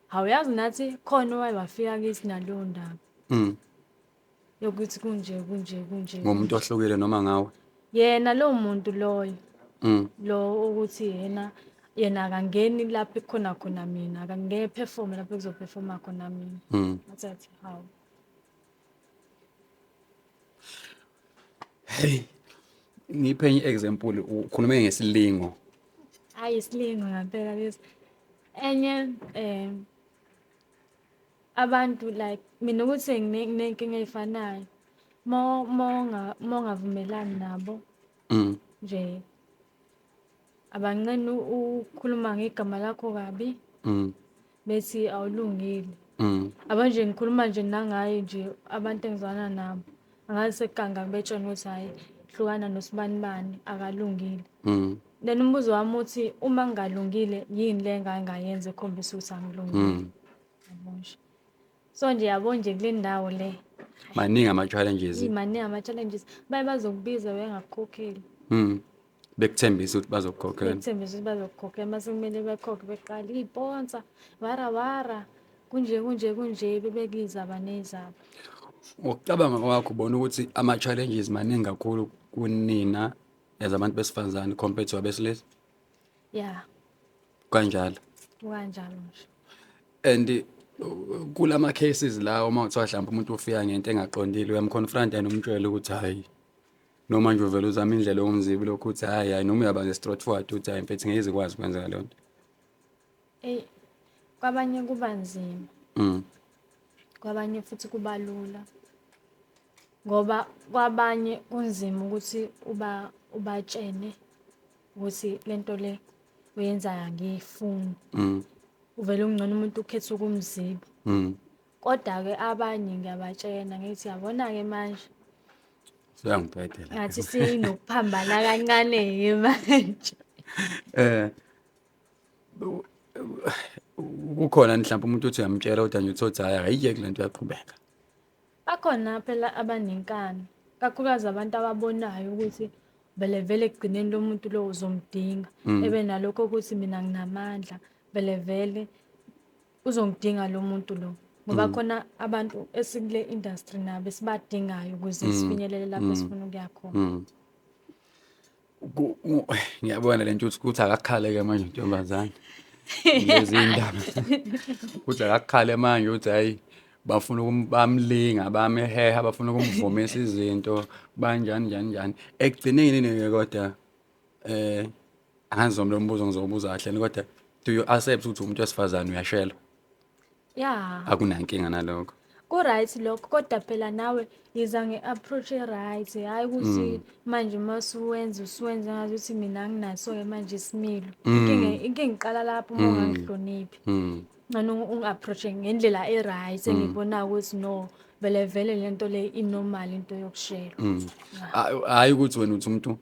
awuyazi nathi khona owaye wafika kithi naleyo ndaba. Yokuthi kunje kunje kunje. Ngomuntu ohlukile noma ngawe? Yena lo muntu loyo. Lo ukuthi yena yena akangeni lapho ekukhona khona mina, akangeke perform lapho kuzoperforma khona mina. Ngathi hawu. Hey, ngiphe enye example, ukhulume ngesilingo. Hayi isilingo ngempela lesi. Enye abantu like mina ukuthi nginenkinga efanayo. Mongavumelani nabo. Nje abancane ukukhuluma ngegama lakho kabi. Bethi awulungile. Abanje ngikhuluma nje nangaye nje abantu engizwana nabo. Angazi sekuganga betshona ukuthi hayi hlukana nosibanibani akalungile. Then umbuzo wami uthi uma ngingalungile yini le engangayenza ekhombisa ukuthi angilungile. Yabo nje. So nje yabo nje kule ndawo le. Maningi ama challenges. Maningi ama challenges. Baye bazokubiza bengakukhokheli. Bekuthembisa ukuthi bazokukhokhela. Bekuthembisa ukuthi bazokukhokhela mase kumele bekhokhe beqala iziponsa wara wara kunje kunje kunje bebekizaba banezaba. Ngokucabanga kwakho ubona ukuthi ama challenges maningi kakhulu kunina as abantu besifazane compared to abesilisa? Yeah. Kanjalo. Kanjalo nje. And kulama cases la uma uthiwa mhlawumbe umuntu ufika ngento engaqondile uyamconfront and umtshele ukuthi hayi noma nje uvela uzama indlela yomzibi lokhu uthi hayi hayi noma uyaba nje straightforward uthi hayi mfethu ngeke izikwazi kwenzeka leyo nto. Ey kwabanye kuba nzima. Kwabanye futhi kuba lula. Ngoba kwabanye kunzima ukuthi ubatshene ukuthi lento le uyenzayo angiyifuni. Uvele ungcono umuntu ukhetha ukumziba. Kodwa ke abanye ngiyabatshena ngithi yabona ke manje. Siyangibhedela. Ngathi sinokuphambana kancane ke manje. Kukhona mhlawumbe umuntu uthi uyamtshela kodwa nje uthi hayi ayiyeke lento uyaqhubeka. Bakhona phela abanenkani, kakhulukazi abantu ababonayo ukuthi vele vele ekugcineni lo muntu lo uzomdinga. Ebe nalokho ukuthi mina nginamandla, vele vele uzongidinga lo muntu lo. Ngoba khona abantu esikule industry nabo esibadingayo ukuze sifinyelele lapho esifuna ukuya khona. Ngiyabona lento ukuthi akakhale ke manje intombazane. Lezi indaba. Uthi akakhale manje uthi hayi Bafuna bamlinga, bameheha, bafuna ukumvumisa izinto, banjani njani njani. Ekugcineni-ke kodwa angazi noma lo mbuzo ngizowubuza kahle kodwa do you accept ukuthi umuntu wesifazane uyashela? Yeah. Akunankinga nalokho. Ku-right lokho, kodwa phela nawe yiza nge-approach e-right, hhayi ukuthi manje uma usuwenza usuwenza ngazuthi mina anginaso-ke manje isimilo. Inkinga iqala lapho uma ungangihloniphi. Ngcono ungi-approach-e ngendlela e-right engiyibonayo ukuthi no, vele vele lento le i-normal into yokushelwa. Hhayi ukuthi wena uthi umuntu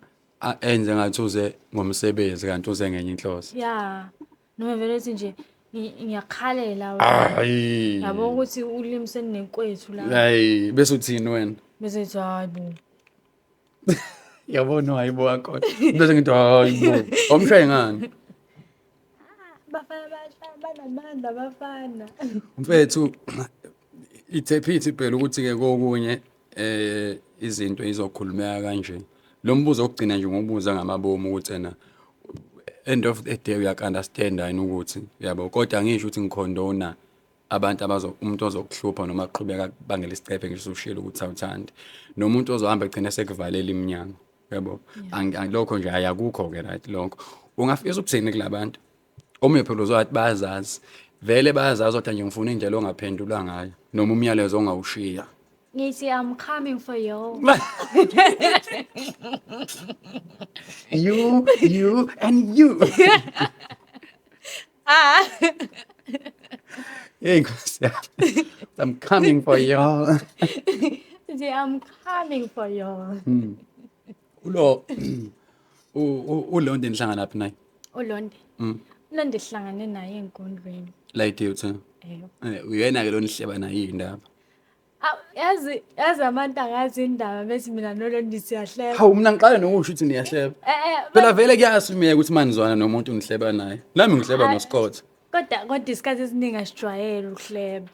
enze ngathi uze ngomsebenzi kanti uze ngenye inhloso. Yeah. Noma vele uthi nje ngiyakhalela wena. Hayi. Yabo ukuthi ulimi selinenkwethu la. Hayi, bese uthini wena? Bese uthi hayi bo. Yabona hayibo wakhona. Bese ngithi hayibo. Awumshaye ngani? Bafana bashaya banamandla abafana. Mfethu ithephithi phela ukuthi-ke kokunye izinto izokhulumeka kanje. Lo mbuzo wokugcina nje ngokubuza ngamabomu ukuthi ena end of the day uyak-understand-a yini ukuthi yabo, kodwa angisho ukuthi ngikhondona abantu umuntu ozokuhlupha noma aqhubeka akubangela isicefe ngisho usushilo ukuthi awuthandi, nomuntu ozohamba egcine sekuvalela iminyango yabo. Lokho nje ayakukho-ke right lokho. Ungafisa ukuthini kula bantu? Omunye phela uzowathi bayazazi, vele bayazazi, kodwa nje ngifuna indlela ongaphendula ngayo noma umyalezo ongawushiya. Ngithi I'm coming for you. You, you and you. Ah. Hey Nkosi yami. I'm coming for you. Ngithi I'm coming for you. Ulo uLondi nihlangana phi naye? uLondi. Ulondi sihlangane naye enkondlweni. La e-theatre. Yebo. Uyena ke lo nihleba naye indaba. Yazi abantu angazi indaba bethi mina noLondi siyahleba. Hawu mina ngiqale nokusho ukuthi niyahleba. Phela vele kuyasumeka ukuthi manizwana nomuntu nihleba naye. Nami ngihleba noScott. Kodwa isikhathi esiningi asijwayele ukuhleba.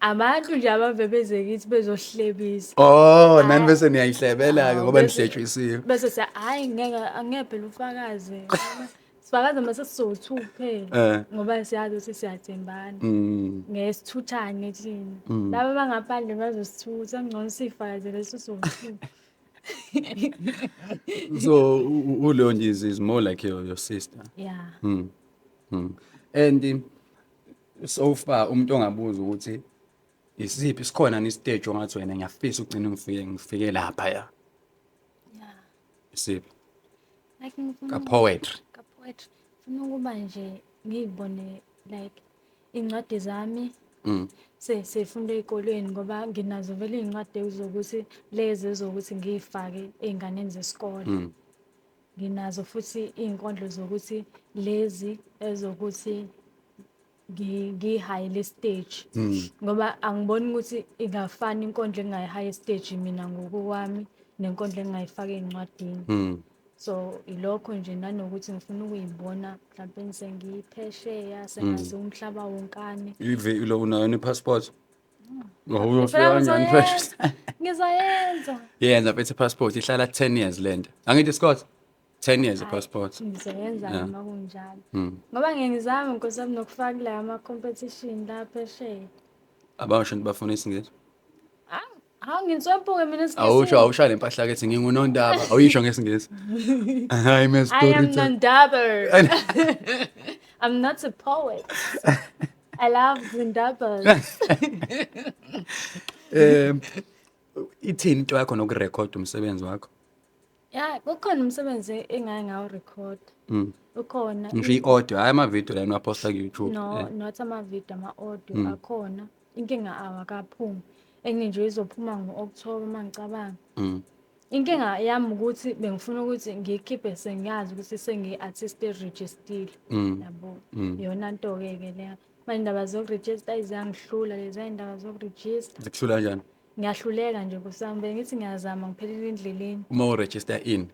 Abantu nje abave beze kithi bezohlebisa. Oh, nani bese niyayihlebela ke ngoba nihletshisiwe. Bese siya hayi ngeke angeke phela ufakaze. Sifakaze mase sizowu2 kuphela ngoba siyazi ukuthi siyathembana. Ngesithuthane thina. Laba abangaphandle bazosithutha ngcono sifakazele sizowu2. So uLondi is more like your sister. Yeah. And so far umuntu ongabuza ukuthi isiphi sikhona ni stage ongathi wena ngiyafisa ugcina ngifike lapha ya. Yeah. Isiphi? Like ngifuna ka poetry. Ka poetry. Ngifuna ukuba nje ngiyibone like incwadi zami. Sefunda ezikolweni ngoba nginazo vele incwadi ezokuthi lezi ezokuthi ngiyifake einganeni zesikole. Nginazo futhi izinkondlo zokuthi lezi ezokuthi ngihayele stage. Ngoba angiboni ukuthi ingafana inkondlo engingayihaya stage mina ngokukwami nenkondlo engingayifaka ezincwadini. So ilokho nje nanokuthi ngifuna ukuyibona mhlawumbe sengiphesheya sengazi umhlaba wonkane. Ive unayo ne-passport? Uyofika kanjani phesheya? Ngizoyenza. Yenza mfethu i-passport ihlala 10 years lento. Angithi Scott? 10 years i-passport. Ngizoyenza noma kunjalo. Ngoba ngiyengizama Nkosi yami nokufaka la ama-competition la phesheya. Abasho ukuthi bafuna isiNgisi. Hawu nginswempuke mina esiNgisini. Awusho le mpahla kethi ngingunondaba. Awuyisho ngesiNgisi. I'm a I am storyteller. Nondaba. I'm not a poet. I love Zindabas. Ithini into yakho nokurekhoda umsebenzi wakho? Yeah, kukhona umsebenzi engake ngawurekhoda. Ukhona. Ngisho i-audio, hayi ama-video la niwaphosta ku-YouTube. No, not ama-video, ama-audio akhona. Inkinga awakaphumi. Enye nje izophuma ngo-October uma ngicabanga. Inkinga yami ukuthi bengifuna ukuthi ngiyikhiphe sengiyazi ukuthi sengiyi-artist e-registered. Yabo. Iyona nto-ke ke leyo. Manje indaba zokurejista ziyangihlula lezi indaba zokurejista. Zikuhlula kanjani? Ngiyahluleka nje kusami, ngithi ngiyazama ngiphelele endleleni. Uma uregister in?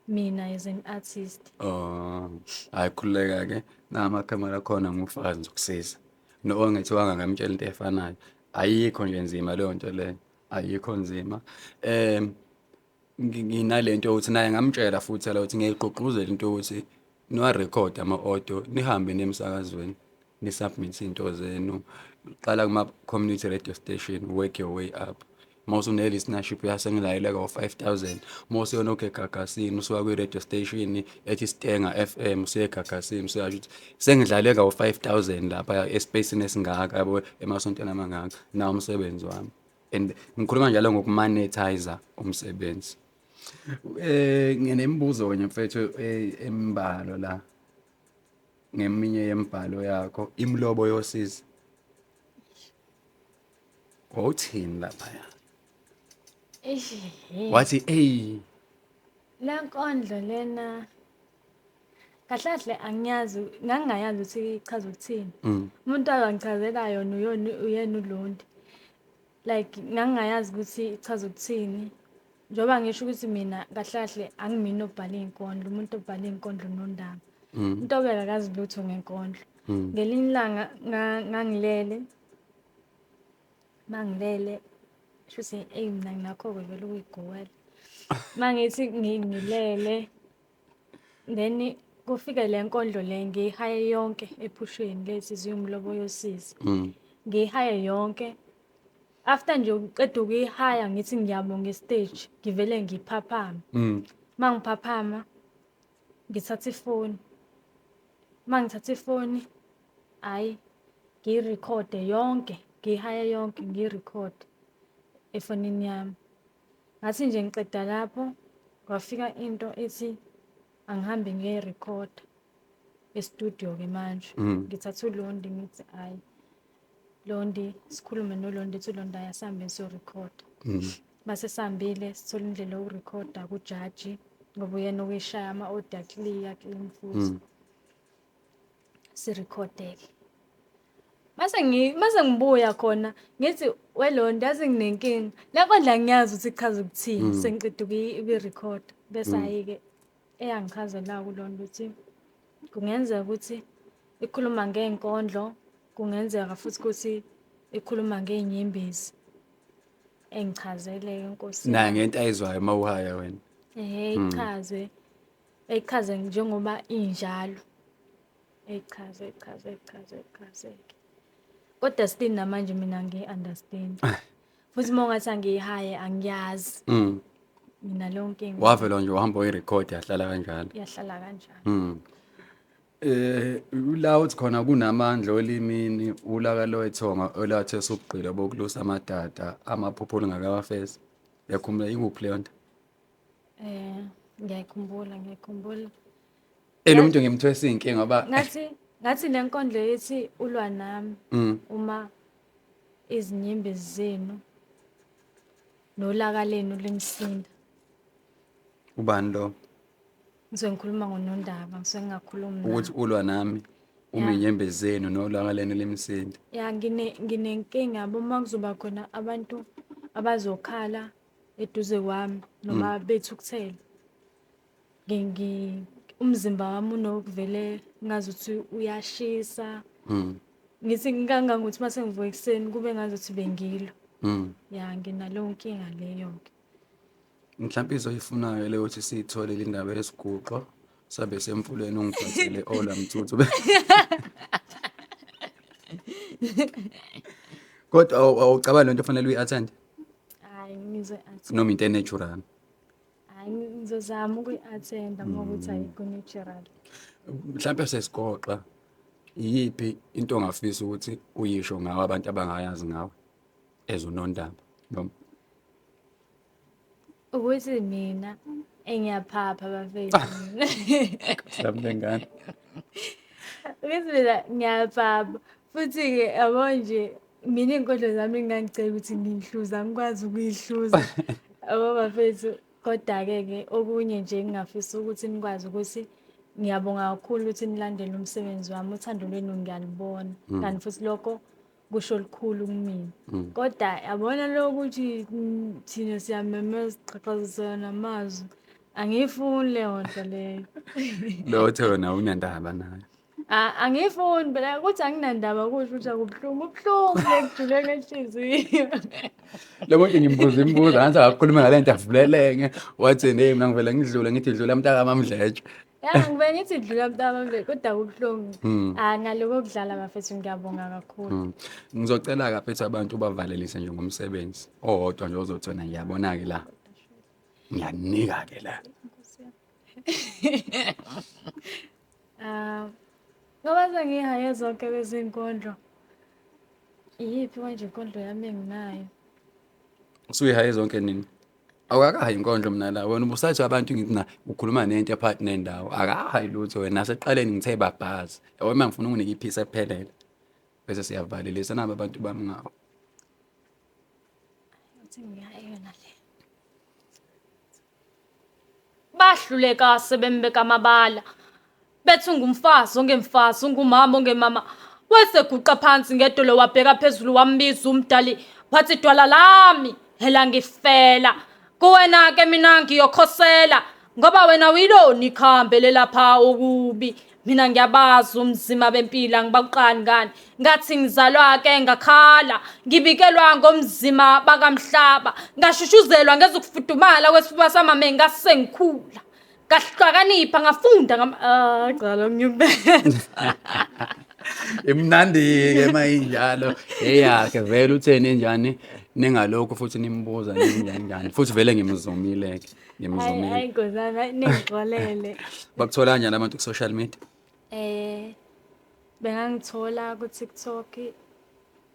Mina as an artist. Oh, hayi khululeka ke. Namakhamera khona ngufakazi ngizokusiza. No ongethiwanga ngamtshela into efanayo. Ayikho nje nzima leyo nto leyo. Ayikho nzima. Nginalento yokuthi naye ngamtshela futhi la ukuthi ngiyayigqugquzela into yokuthi niwarekhode ama-audio nihambe nemsakazweni. ni-submit iy'nto zenu. Qala kuma-community radio station, work your way up. Uma usune-listenership yasengilayeleka ko-5,000, uma usuyonokhu eGagasini, usuka kwi-radio station ethi Stenga FM usuya eGagasini, usuyasho ukuthi sengidlale kawu-5,000 lapha espacini esingaka, yabo, emasontweni amangaka, nawo umsebenzi wami. And ngikhuluma njalo ngokumonetize umsebenzi. Nginemibuzo nje mfethu embalwa la ngeminye yemibhalo yakho, imlobo yosizi. Wawuthini laphaya? Eish. Wathi ey, Le nkondlo lena kahle kahle angiyazi, ngangingayazi ukuthi ichaza ukuthini. Umuntu akangichazela yona uyona uyena uLondi. Like ngangingayazi ukuthi ichaza ukuthini. Njengoba ngisho ukuthi mina kahle kahle angimina obhala iy'nkondlo, umuntu obhala iy'nkondlo uNondaba. Untobeka akazi lutho ngenkondlo. Ngelinye ilanga ngangilele, mangilele shuthi eyi mina nginakho-ke vele ukuy'gowela. Mangithi ngilele, then kufike le nkondlo le ngiyihaye yonke ephusheni lethi ziyumlobo yosizi. Ngiyihaye yonke. After nje uqeda ukuyihaya ngithi ngiyabonga estage, ngivele ngiphaphame. Mangiphaphama ngithatha ifoni. Mangithatha ifoni, hhayi ngiyirekhode yonke, ngiyihaye yonke ngiyirekhode efonini yami. Ngathi nje ngiqeda lapho kwafika into ethi angihambe ngiyoyirekhoda e-studio-ke manje. Ngithatha uLondi ngithi hhayi Londi, sikhulume noLondi, ethi uLondi hhayi asihambe siyorekhoda. Mase sihambile sithola indlela yokurekhoda kujaji ngoba uyena okuyishaya ama-audio clear clean futhi. Sirekhodeke. Mase ngibuya khona ngithi weLondi yazi nginenkinga. Le nkondlo angiyazi ukuthi ichaza ukuthini, sengiqeda ukuyirekhoda. Bese hhayi-ke eyangichazela-ke uLondi ukuthi kungenzeka ukuthi ikhuluma ngey'nkondlo, kungenzeka futhi ukuthi ikhuluma ngey'nyembezi. Engichazele-ke Nkosi Naye ngento ayizwayo uma uhaya wena. Ehhe, ichaze, eyichaze njengoba injalo. Eyichaze, eyichaze, eyichaze, eyichaze-ke. Kodwa still namanje mina angiyi-understand. Futhi uma ungathi angiyihaye angiyazi. Mina leyo nkinga. Wavela nje wahamba uyirekhodi yahlala kanjalo. Yahlala kanjalo. La uthi khona kunamandla olimini, ulaka lwethonga olathesa ubugqila bokulusa amadada, amaphupho olungakawafezi. Uyakhumbula ikuphi leyo nto? Ngiyayikhumbula, ngiyayikhumbula. Lo muntu ngimthwesa iy'nkinga ngoba Ngathi le nkondlo ethi ulwa nami uma izinyembezi zenu nolaka lenu limsinda. Ubani lo? Ngisuke ngikhuluma ngoNondaba, ngisuke ngingakhulumi nawe. Ukuthi ulwa nami uma inyembezi zenu nolaka lenu limsinda. Ya, nginenkinga yabo uma kuzoba khona abantu abazokhala eduze kwami noma bethukuthele. Umzimba wami unokuvele ngazuthi uyashisa. Ngithi kangangokuthi mase ngivuka ekuseni kube ngazuthi bengilwa. Ya, nginaleyo nkinga leyo-ke. Mhlawumbe izoyifunayo leyo ukuthi siyithole le ndaba yesiguqo sabe semfuleni ungiphathele ola mthuthu. Kodwa awucabangi lento ofanele uyi-attend? Hhayi, ngizoyi-attend. Noma into e-natural? Hhayi, ngizozama ukuyi-attenda uma kuwukuthi ayikho natural. Mhlawumbe sesigoqa, iyiphi into ongafisa ukuthi uyisho ngawe abantu abangayazi ngawe as uNondaba noma? Ukuthi mina engiyaphapha bafethu. Mhlawumbe ngane. Ukuthi mina ngiyaphapha futhi-ke yabo nje mina iy'nkondlo zami ngingangicela ukuthi ngiyihluze, angikwazi ukuyihluza. Yabo bafethu, kodwa-ke ke okunye nje engingafisa ukuthi nikwazi ukuthi ngiyabonga kakhulu ukuthi nilandele umsebenzi wami, uthando lwenu ngiyalubona. Kanti futhi lokho kusho lukhulu kumina. Kodwa yabona lokuthi thina siyamemeza siqhaqhazisana namazwi, angiyifuni leyo nto leyo. Lo othe wena awunandaba nayo. Angiyifuni phela ukuthi anginandaba kusho ukuthi akubuhlungu, kubuhlungu lekujule ngenhliziyo. Lo muntu ngimbuza imibuzo ngathi akakhulume ngale nto avulelenge, wathi nee mina ngivele ngidlule ngithi dlula mntaka MaMdletshe. Ya, ngibe ngithi dlula mntama kodwa kubuhlungu. Ah, ngaloko kudlala bafethu, ngiyabonga kakhulu. Ngizocela-ke phethe abantu bavalelise nje ngomsebenzi owodwa nje ozothi wena ngiyabona-ke la. Ngiyakunika-ke la. Ah, ngoba sengihaye zonke lezi nkondlo. Iyiphi manje inkondlo yami enginayo? Usuyihaye zonke nini? Awukakahayi inkondlo mina la. Wena ubusathi abantu ngithi na ukhuluma nento ephakathi nendawo. Akahayi lutho wena. Nasekuqaleni ngithe babhazi. Yabo uma ngifuna ukunika iphisi ephelele. Bese siyavalelisa nabo abantu bami ngabo. Uthi ngihaye yona le. Bahluleka sebembeka amabala. Bethi ungumfazi ongemfazi, ungumama ongemama. Wayeseguqa phansi ngedolo wabheka phezulu wambiza umdali wathi dwala lami hela ngifela. Kuwena ke mina ngiyokhosela ngoba wena uyilona ikhambe lelapha okubi. Mina ngiyabazi umzima bempilo angibaqali ngani. Ngathi ngizalwa ke ngakhala ngibikelwa ngomzima bakamhlaba ngashushuzelwa ngezukufudumala kwesifuba samame ngase ngikhula. Ngahlakanipha ngafunda ngam ah cha lo ngimbetha. Imnandi-ke uma injalo. Eyakhe vele utheni enjani ningalokhu futhi nimbuza ninjani njani. Futhi vele ngimzumile-ke. Hayi Ngimzumile. hayi Nkosi yami, hayi ningixolele. Bakuthola kanjani abantu ku-social media? Bengangithola ku TikTok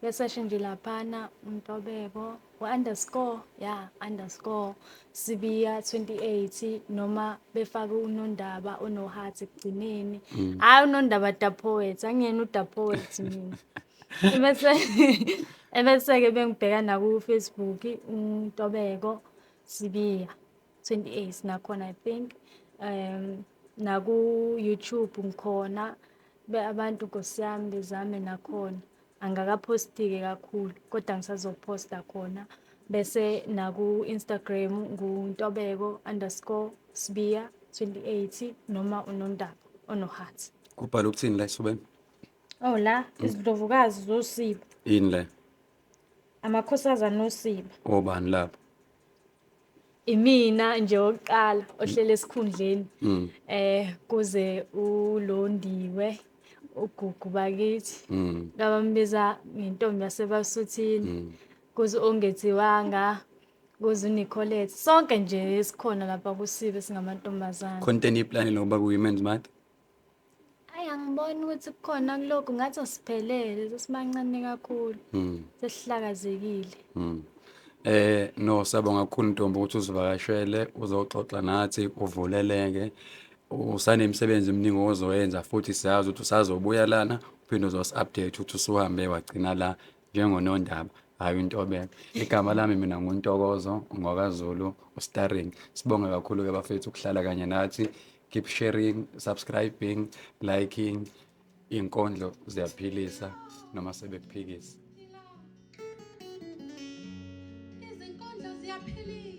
beseshe nje laphana uNtobeko u-underscore ya underscore Sibiya 28 noma befake uNondaba onoheart ekugcineni. Hayi uNondaba da poet, angiyena uda poet mina. Ebese ebese-ke bengibheka naku Facebook uNtobeko Sibiya 28 nakhona I think naku YouTube ngikhona be abantu Nkosi yami bezame nakhona angakaphosti-ke kakhulu kodwa ngisazophosta khona bese naku Instagram nguNtobeko underscore Sibiya 28 noma uNondaba onoheart. Kubhala ukuthini la esifubeni? Oh la izindlovukazi zosiba, Yini le? amakhosazana osiba. Obani lapho? Imina nje wokuqala ohlele esikhundleni kuze uLondiwe uGugu bakithi abambiza ngentombi yaseBasuthini kuze ongethiwanga kuze uNicolette sonke nje esikhona lapha kusibe singamantombazane. Khona into eniyiplanile ngoba kuyi-Men's Month? Ayi angiboni ukuthi kukhona kulokhu ngathi asiphelele sesibancane kakhulu sesihlakazekile. No sabonga kakhulu ntombi ukuthi uzivakashele uzoxoxa nathi uvuleleke. Usanemisebenzi eminingi ozoyenza futhi siyazi ukuthi usazobuya lana uphinde uzosi-update ukuthi usuhambe wagcina la njengoNondaba hhayi uNtobeko. Igama lami mina nguNtokozo ngwakaZulu uStarring. Sibonge kakhulu-ke bafethu ukuhlala kanye nathi. Keep sharing, subscribing, liking. Iy'nkondlo ziyaphilisa noma sebekuphikisa. Izinkondlo ziyaphilisa.